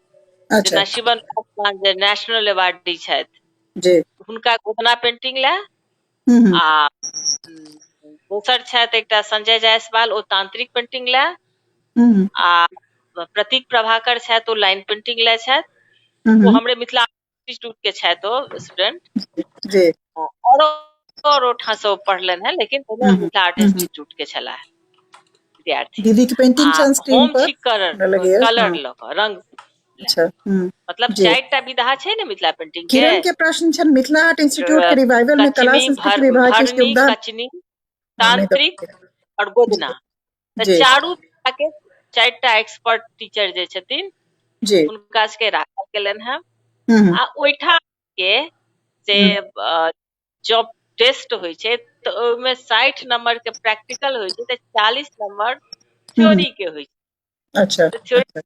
[SPEAKER 1] अच्छा
[SPEAKER 3] जेना शिवन पासवान जे नेशनल अवार्डी छथि,
[SPEAKER 1] जी
[SPEAKER 3] हुनका गोदना पेंटिंग लए,
[SPEAKER 1] हम्म
[SPEAKER 3] आ दोसर छथि एकटा संजय जायसवाल, ओ तांत्रिक पेंटिंग लए,
[SPEAKER 1] हम्म
[SPEAKER 3] आ प्रतीक प्रभाकर छथि, ओ लाइन पेंटिंग लए छथि, ओ
[SPEAKER 1] हम्म
[SPEAKER 3] हमरे मिथिला इंस्टीट्यूट के छथि ओ स्टूडेंट।
[SPEAKER 1] जी
[SPEAKER 3] औरो औरो ठाम से ओ पढ़लनि हेँ, लेकिन पहिने
[SPEAKER 1] हम्म
[SPEAKER 3] मिथिला आर्ट
[SPEAKER 1] हम्म
[SPEAKER 3] इंस्टीट्यूट के छलाह विद्यार्थी।
[SPEAKER 1] दीदी के पेंटिंग
[SPEAKER 3] आ
[SPEAKER 1] छनि स्क्रीन
[SPEAKER 3] हम
[SPEAKER 1] पर,
[SPEAKER 3] छी कलर,
[SPEAKER 1] हमरा लगैया।
[SPEAKER 3] कलर
[SPEAKER 1] हँ
[SPEAKER 3] लऽ कऽ रंग लए।
[SPEAKER 1] अच्छा
[SPEAKER 3] मतलब
[SPEAKER 1] जी
[SPEAKER 3] चारिटा विधा छै ने मिथिला पेंटिंग के।
[SPEAKER 1] किरण के प्रश्न छनि मिथिला आर्ट इंस्टीट्यूट के रिवाइवल में कला
[SPEAKER 3] कचनी,
[SPEAKER 1] संस्कृति विभाग के
[SPEAKER 3] भरनी,
[SPEAKER 1] योगदान।
[SPEAKER 3] कचनी,
[SPEAKER 1] नहीं तो
[SPEAKER 3] तांत्रिक और गोदना। तऽ
[SPEAKER 1] जी
[SPEAKER 3] चारू विधा के चारिटा एक्सपर्ट टीचर जे छथिन
[SPEAKER 1] जी
[SPEAKER 3] हुनका सबके राखल गेलनि हेँ।
[SPEAKER 1] हम्म
[SPEAKER 3] आ ओहिठाम के से
[SPEAKER 1] हम्म
[SPEAKER 3] जॉब टेस्ट होइ छै तऽ ओहिमे 60 नंबर के प्रैक्टिकल होइ छै तऽ 40 नंबर
[SPEAKER 1] हम्म
[SPEAKER 3] थ्योरी के होइ छै।
[SPEAKER 1] अच्छा
[SPEAKER 3] तऽ थ्योरी,
[SPEAKER 1] अच्छा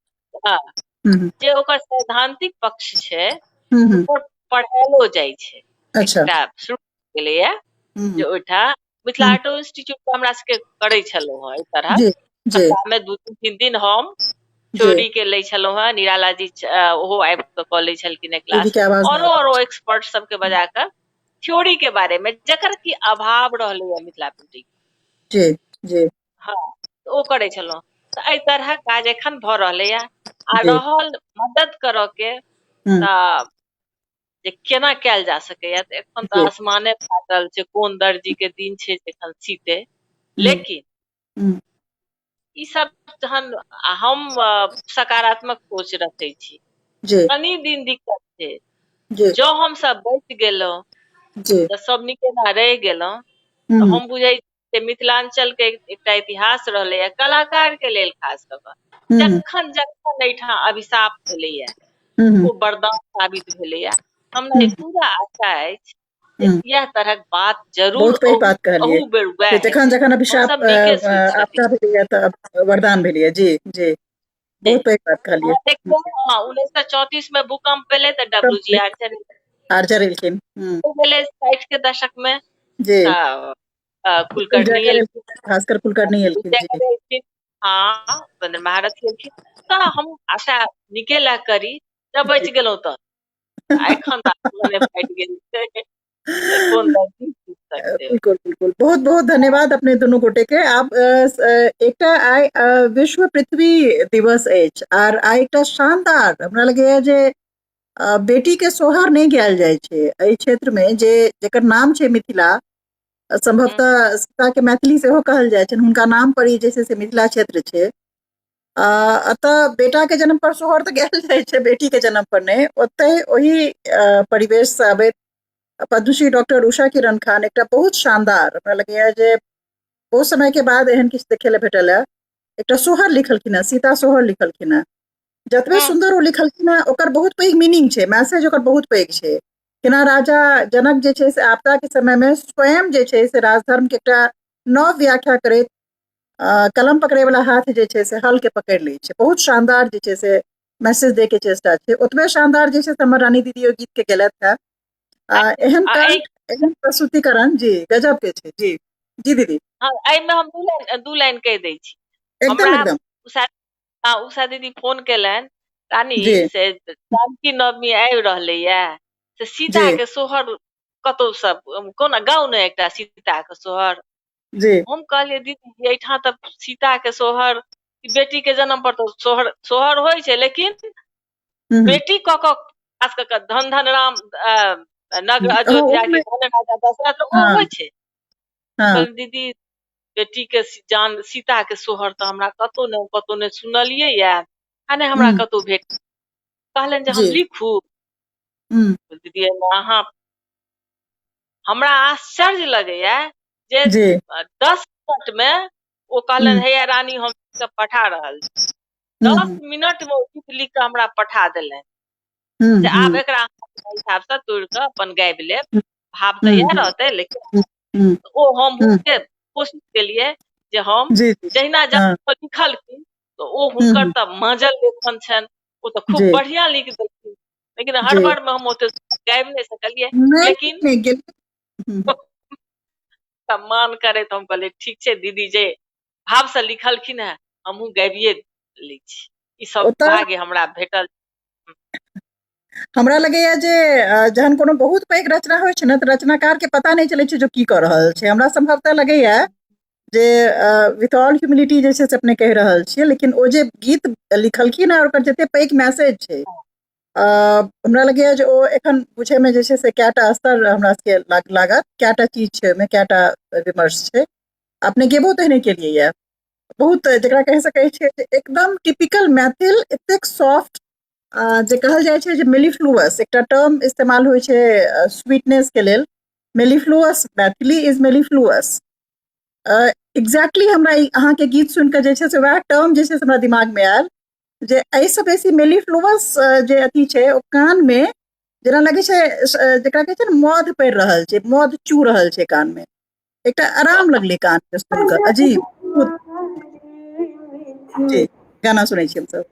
[SPEAKER 3] हँ,
[SPEAKER 1] हम्म
[SPEAKER 3] जे ओकर सैद्धांतिक पक्ष छै
[SPEAKER 1] हम्म
[SPEAKER 3] ओकर पढ़ायलो जाइ छै।
[SPEAKER 1] अच्छा
[SPEAKER 3] एकटा शुरू गेलैया
[SPEAKER 1] हम्म
[SPEAKER 3] जे ओहिठाम मिथिला
[SPEAKER 1] हम्म
[SPEAKER 3] आर्टो इंस्टीट्यूट हमरा सबके करै छलहुँ हेँ एहि तरह।
[SPEAKER 1] जी जी
[SPEAKER 3] सप्ताह मे 2-3 3 दिन हम
[SPEAKER 1] जी
[SPEAKER 3] थ्योरी के लै छलहुँ हेँ, निराला जी ओहो आबि कऽ कऽ लै छलखिन हेँ
[SPEAKER 1] दीदी
[SPEAKER 3] क्लास।
[SPEAKER 1] के आवाज
[SPEAKER 3] औरो
[SPEAKER 1] नहि
[SPEAKER 3] औरो एक्सपर्ट सबके बजा कऽ थ्योरी के बारे मे, जकर की अभाव रहलैया मिथिला पेंटिंग।
[SPEAKER 1] जी जी
[SPEAKER 3] हँ, तऽ ओ करै छलहुँ। तऽ एहि तरहक काज एखन भऽ रहलैए। आ रहल मदद करऽ के तऽ जे केना कयल जा सकैया, तऽ एखन तऽ आसमाने फाटल छै, कोन दर्जी के दिन छै जे एखन सीते। लेकिन ई सब जहन हम सकारात्मक सोच रखै छी, कनि दिन दिक्कत छै, जँ हमसब बचि गेलहुँ तऽ सब नीकेना रहि गेलहुँ, तऽ हम बुझै छी मिथिलाञ्चल के एकटा इतिहास रहलैया कलाकार के लेल खास कऽ कऽ, जखन जखन एहिठाम अभिशाप भेलैया ओ वरदान साबित भेलैया। हमरा ई पूरा आशा अछि जे इएह तरहक बात जरूर
[SPEAKER 1] बहुत पैघ बात कहलियै
[SPEAKER 3] अहू बेर वएह
[SPEAKER 1] जखन जखन अभिशाप
[SPEAKER 3] हमसब नीके सोचि सकै
[SPEAKER 1] आपदा
[SPEAKER 3] छी।
[SPEAKER 1] भेलैया तऽ वरदान भेलैया। जी जी, बहुत पैघ बात कहलियै।
[SPEAKER 3] देखियौ, हँ, 1934 मे भूकम्प भेलै तऽ डब्ल्यू जी आर्चर
[SPEAKER 1] आर्चर एलखिन।
[SPEAKER 3] भेलै 60 के दशक मे
[SPEAKER 1] जी।
[SPEAKER 3] तऽ कुलकर्णी एलखिन,
[SPEAKER 1] भास्कर कुलकर्णी एलखिन।
[SPEAKER 3] एलखिन, हँ, उपेन्द्र महारथी एलखिन। तऽ हम आशा नीके लए करी, जब बचि गेलहुँ तऽ एखन तऽ फाटि गेल छै।
[SPEAKER 1] बिल्कुल बिल्कुल, बहुत बहुत धन्यवाद अपने दुनू गोटे के। आब एकटा आइ विश्व पृथ्वी दिवस अछि आर आइ एकटा शानदार हमरा लगैया जे बेटी के सोहर नहि गायल जाइ छै एहि क्षेत्र में, जे जकर नाम छै मिथिला, संभवतः सीता के मैथिली सेहो कहल जाइ छनि, हुनका नाम पर ई जे छै से मिथिला क्षेत्र छै। एतऽ बेटा के जन्म पर सोहर तऽ गायल जाइ छै, बेटी के जन्म पर नहि। ओतहि ओहि परिवेश से अबैत पद्मश्री डॉक्टर उषा किरण खान एकटा बहुत शानदार, हमरा लगैया जे बहुत समय के बाद एहन किछु देखे लए भेटल है, एकटा सोहर लिखलखिन हेँ, सीता सोहर लिखलखिन हेँ। जतबे सुन्दर ओ लिखलखिन हेँ, ओकर बहुत पैघ मीनिंग छै, मैसेज ओकर बहुत पैघ छै। केना राजा जनक जे छै से आपदा के समय में स्वयं जे छै से राजधर्म के एकटा नव व्याख्या करैत कलम पकड़े वाला हाथ जे छै से हल के पकड़ि लै छै। बहुत शानदार जे छै से मैसेज दे के चेष्टा छै। ओतबे शानदार जे छै से हमर रानी दीदी ओहि गीत के गेलथि हेँ। एहन कंठ, एहन प्रस्तुतिकरण जी गजब के छै। जी जी दीदी।
[SPEAKER 3] हँ, एहिमे हम दू लाइन कहि दै छी।
[SPEAKER 1] एकदम।
[SPEAKER 3] हमरा
[SPEAKER 1] एकदम।
[SPEAKER 3] उषा, हँ, उषा दीदी फोन केलनि, रानी, से जानकी नवमी आबि रहलैया, से सीता के सोहर कतहु सब कोना गाउ ने एकटा सीता के सोहर। हम कहलियै, दीदी, एहिठाम तऽ सीता के सोहर, बेटी के जन्म पर तऽ सोहर सोहर होइ छै, लेकिन बेटी कऽ कऽ खास कऽ कऽ धन धन राम नगर अयोध्या के धन राजा दशरथ, ओ होइ छै। दीदी, बेटी के जान सीता के सोहर तऽ हमरा कतहु ने कतहु ने सुनलियै या आ नहि हमरा कतहु भेट। कहलनि जे हम लिखू दीदी अहाँ? हमरा आश्चर्य लगैया जे 10 मिनट मे ओ कहलनि, हैया रानी, हम पठा रहल छी। 10 मिनट मे ओ गीत लिख कऽ हमरा पठा देलनि जे आब एकरा हिसाबसँ तोड़ि कऽ अपन गाबि लेब, भाव तऽ इएह रहतै। लेकिन ओ हम कोशिश केलियै जे हम जहिना लिखलखिन, तऽ ओ हुनकर तऽ माजल लेखन छनि, ओ तऽ खूब बढ़िया लिख देलखिन, लेकिन हड़बड़ मे हम ओते गाबि नहि सकलियै। लेकिन सम्मान करैत हम कहलियै, ठीक छै दीदी, जे भावसँ लिखलखिन हेँ हमहूँ गाबिए लै छी। ई सब भाग्य हमरा भेटल।
[SPEAKER 1] हमरा लगैया जे जहन कोनो बहुत पैघ रचना होइ छै ने, तऽ रचनाकार के पता नहि चलै छै जो की कऽ रहल छै। हमरा संभवतः लगैया जे विथ ऑल ह्यूमिलिटी जे छै से अपने कहि रहल छियै, लेकिन ओ जे गीत लिखलखिन हँ, ओकर जते पैघ मैसेज छै, हमरा लगैया जे ओ एखन बुझैमे जे छै से कएटा स्तर हमरा सबके लागत, कएटा चीज छै ओहिमे, कएटा विमर्श छै। अपने गेबो तेहने केलियै ये, बहुत जकरा कहि सकै छियै जे एकदम टिपिकल मैथिल, एतेक सॉफ्ट, जे कहल जाइ छै जे मेलिफ्लुअस, एकटा टर्म इस्तेमाल होइ छै स्वीटनेस के लेल, मेलिफ्लुअस, मैथिली is mellifluous. Exactly हमरा ई अहाँके गीत सुनि कऽ जे छै से वएह टर्म जे छै से हमरा दिमागमे आयल जे एहिसँ बेसी मेलिफ्लुअस जे अथी छै, ओ कानमे जेना लगै छै जकरा कहै छै ने मध पड़ि रहल छै, मध चू रहल छै कानमे, एकटा आराम लगलै कान के सुनि कऽ, अजीब। जी, गाना सुनै छी हमसब।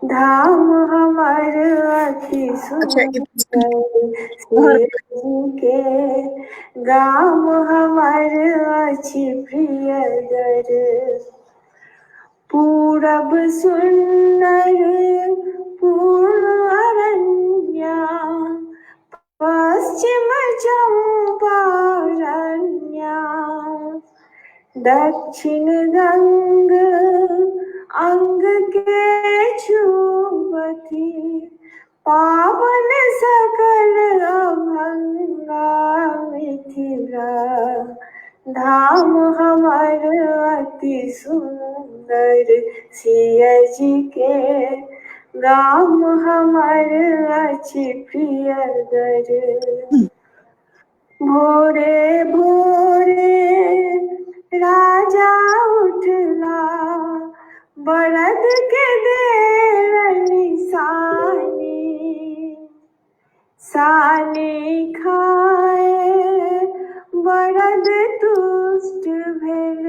[SPEAKER 4] धाम हमर अति सुन्दर, शिव के गाम हमर अछि प्रियगर। पूरब सुन्दर पूर्ण अरण्या, पश्चिम चम्पारण्या। दक्षिण गंग अंग के छुबती, पावन सकल अभंगा मिथिला धाम हमर अति सुंदर, सिया जी के गाम हमर अछि प्रियगर। भोरे भोरे राजा उठला, बरद के देलनि सानी, सानी खाए बरद तुष्ट भेल,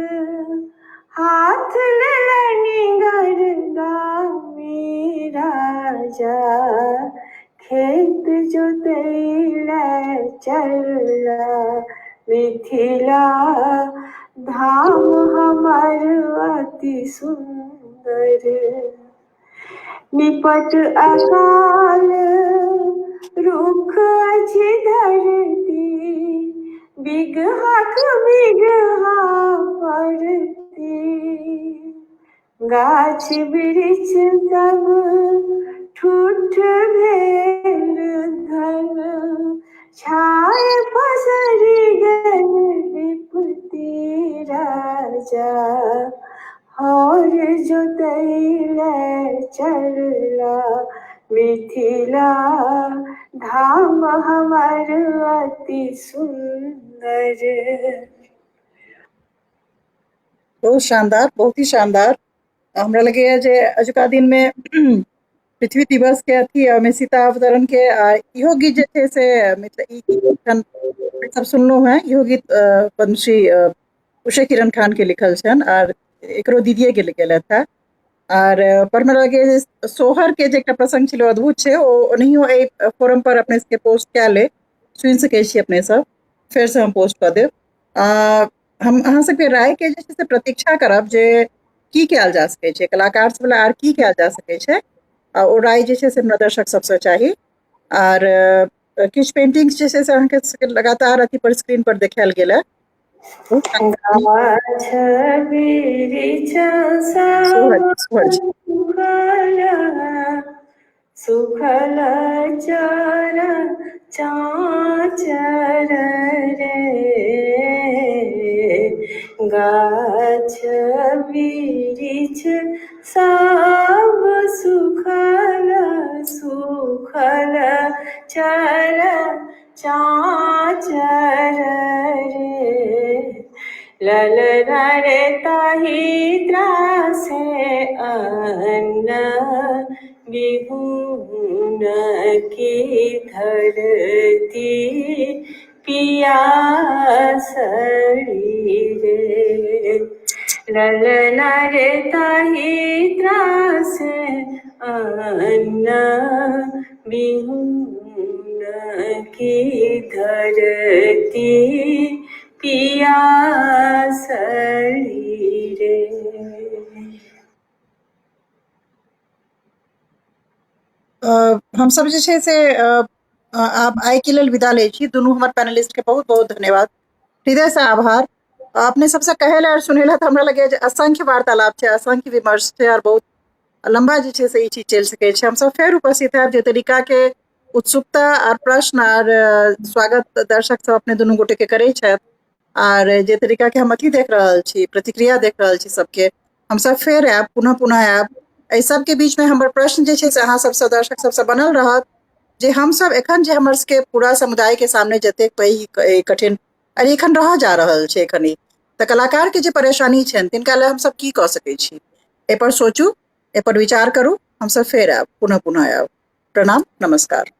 [SPEAKER 4] हाथ लेलनि गरदामी राजा, खेत जोतैले चलला, मिथिला धाम हमर अति सुन्दर। निपट अकाल रुख अछि धरती, बिगहाक बिगहा परती, गाछ वृक्ष सब ठूठ भेल घन, छाय पसरि गेल विपत्ति राजा, हर जोतैले चलला, मिथिला धाम हमर अति सुन्दर।
[SPEAKER 1] बहुत शानदार, बहुत ही शानदार। हमरा लगैया जे अजुका दिन में पृथ्वी दिवस के अथी ओहिमे सीता अवतरण के आ इहो गीत जे छै से मिथिला ई गीत एखन सब सुनलहुँ हेँ। इहो गीत पद्मश्री उषा किरण खान के लिखल छनि आर एकरो दीदिये के गेलथि हेँ। आर पर हमरा लगैया जे सोहर के जे एकटा प्रसंग छलै अद्भुत छै, ओ ओनाहियो एहि फोरम पर अपने सबके पोस्ट कयल अइ, सुनि सकै छी अपने सब, फेरसँ हम पोस्ट कऽ देब। हम अहाँ सबके राय के जे छै से प्रतीक्षा करब जे की कयल जा सकै छै, कलाकार सब लए आर की कयल जा सकै छै, आ ओ राय जे छै से हमरा दर्शक सबसँ चाही। आर किछु पेंटिंग्स जे छै से अहाँके सबके लगातार अथी पर स्क्रीन पर देखायल गेल है।
[SPEAKER 4] गाछ बिरिछ
[SPEAKER 1] सोहर
[SPEAKER 4] सब
[SPEAKER 1] सोहर छै।
[SPEAKER 4] सुखल, सुखल चर चाचर रे, गाछ बिरिछ सब सुखल, सुखल चर चाचर रे, ललना रे ताहि त्रासे अन्न विहून की धरती पियासड़ी रे, ललना रे ताहि त्रासे अन्न विहून की धरती पियासड़ी रे।
[SPEAKER 1] हमसब जे छै से आब आइ के लेल विदा लै छी। दुनू हमर पैनलिस्ट के बहुत बहुत धन्यवाद, हृदय से आभार। अपने सबसे कहै लए और सुनै लए तऽ हमरा लगैया जे असंख्य वार्तालाप छै, असंख्य विमर्श छै और बहुत लम्बा जे छै से ई चीज चलि सकै छै। हमसब फेर उपस्थित हैब जे तरीका के उत्सुकता आर प्रश्न आर स्वागत दर्शक सब अपने दुनू गोटे के करै छथि आर जे तरीका के हम अथी देख रहल छी, प्रतिक्रिया देख रहल छी सबके, हमसब फेर आयब, पुनः पुनः आयब। एहि सबके बीच में हमर प्रश्न जे छै से अहाँ सबसँ दर्शक सबसँ बनल रहत जे हमसब एखन जे हमर सबके पूरा समुदाय के सामने जतेक पैघ कठिन आर एखन रहऽ जा रहल छै एखन ई, तऽ कलाकार के जे परेशानी छनि तिनका लए हमसब की कऽ सकै छी, एहिपर सोचू, एहिपर विचार करू। हमसब फेर आयब, पुनः पुनः आयब। प्रणाम, नमस्कार।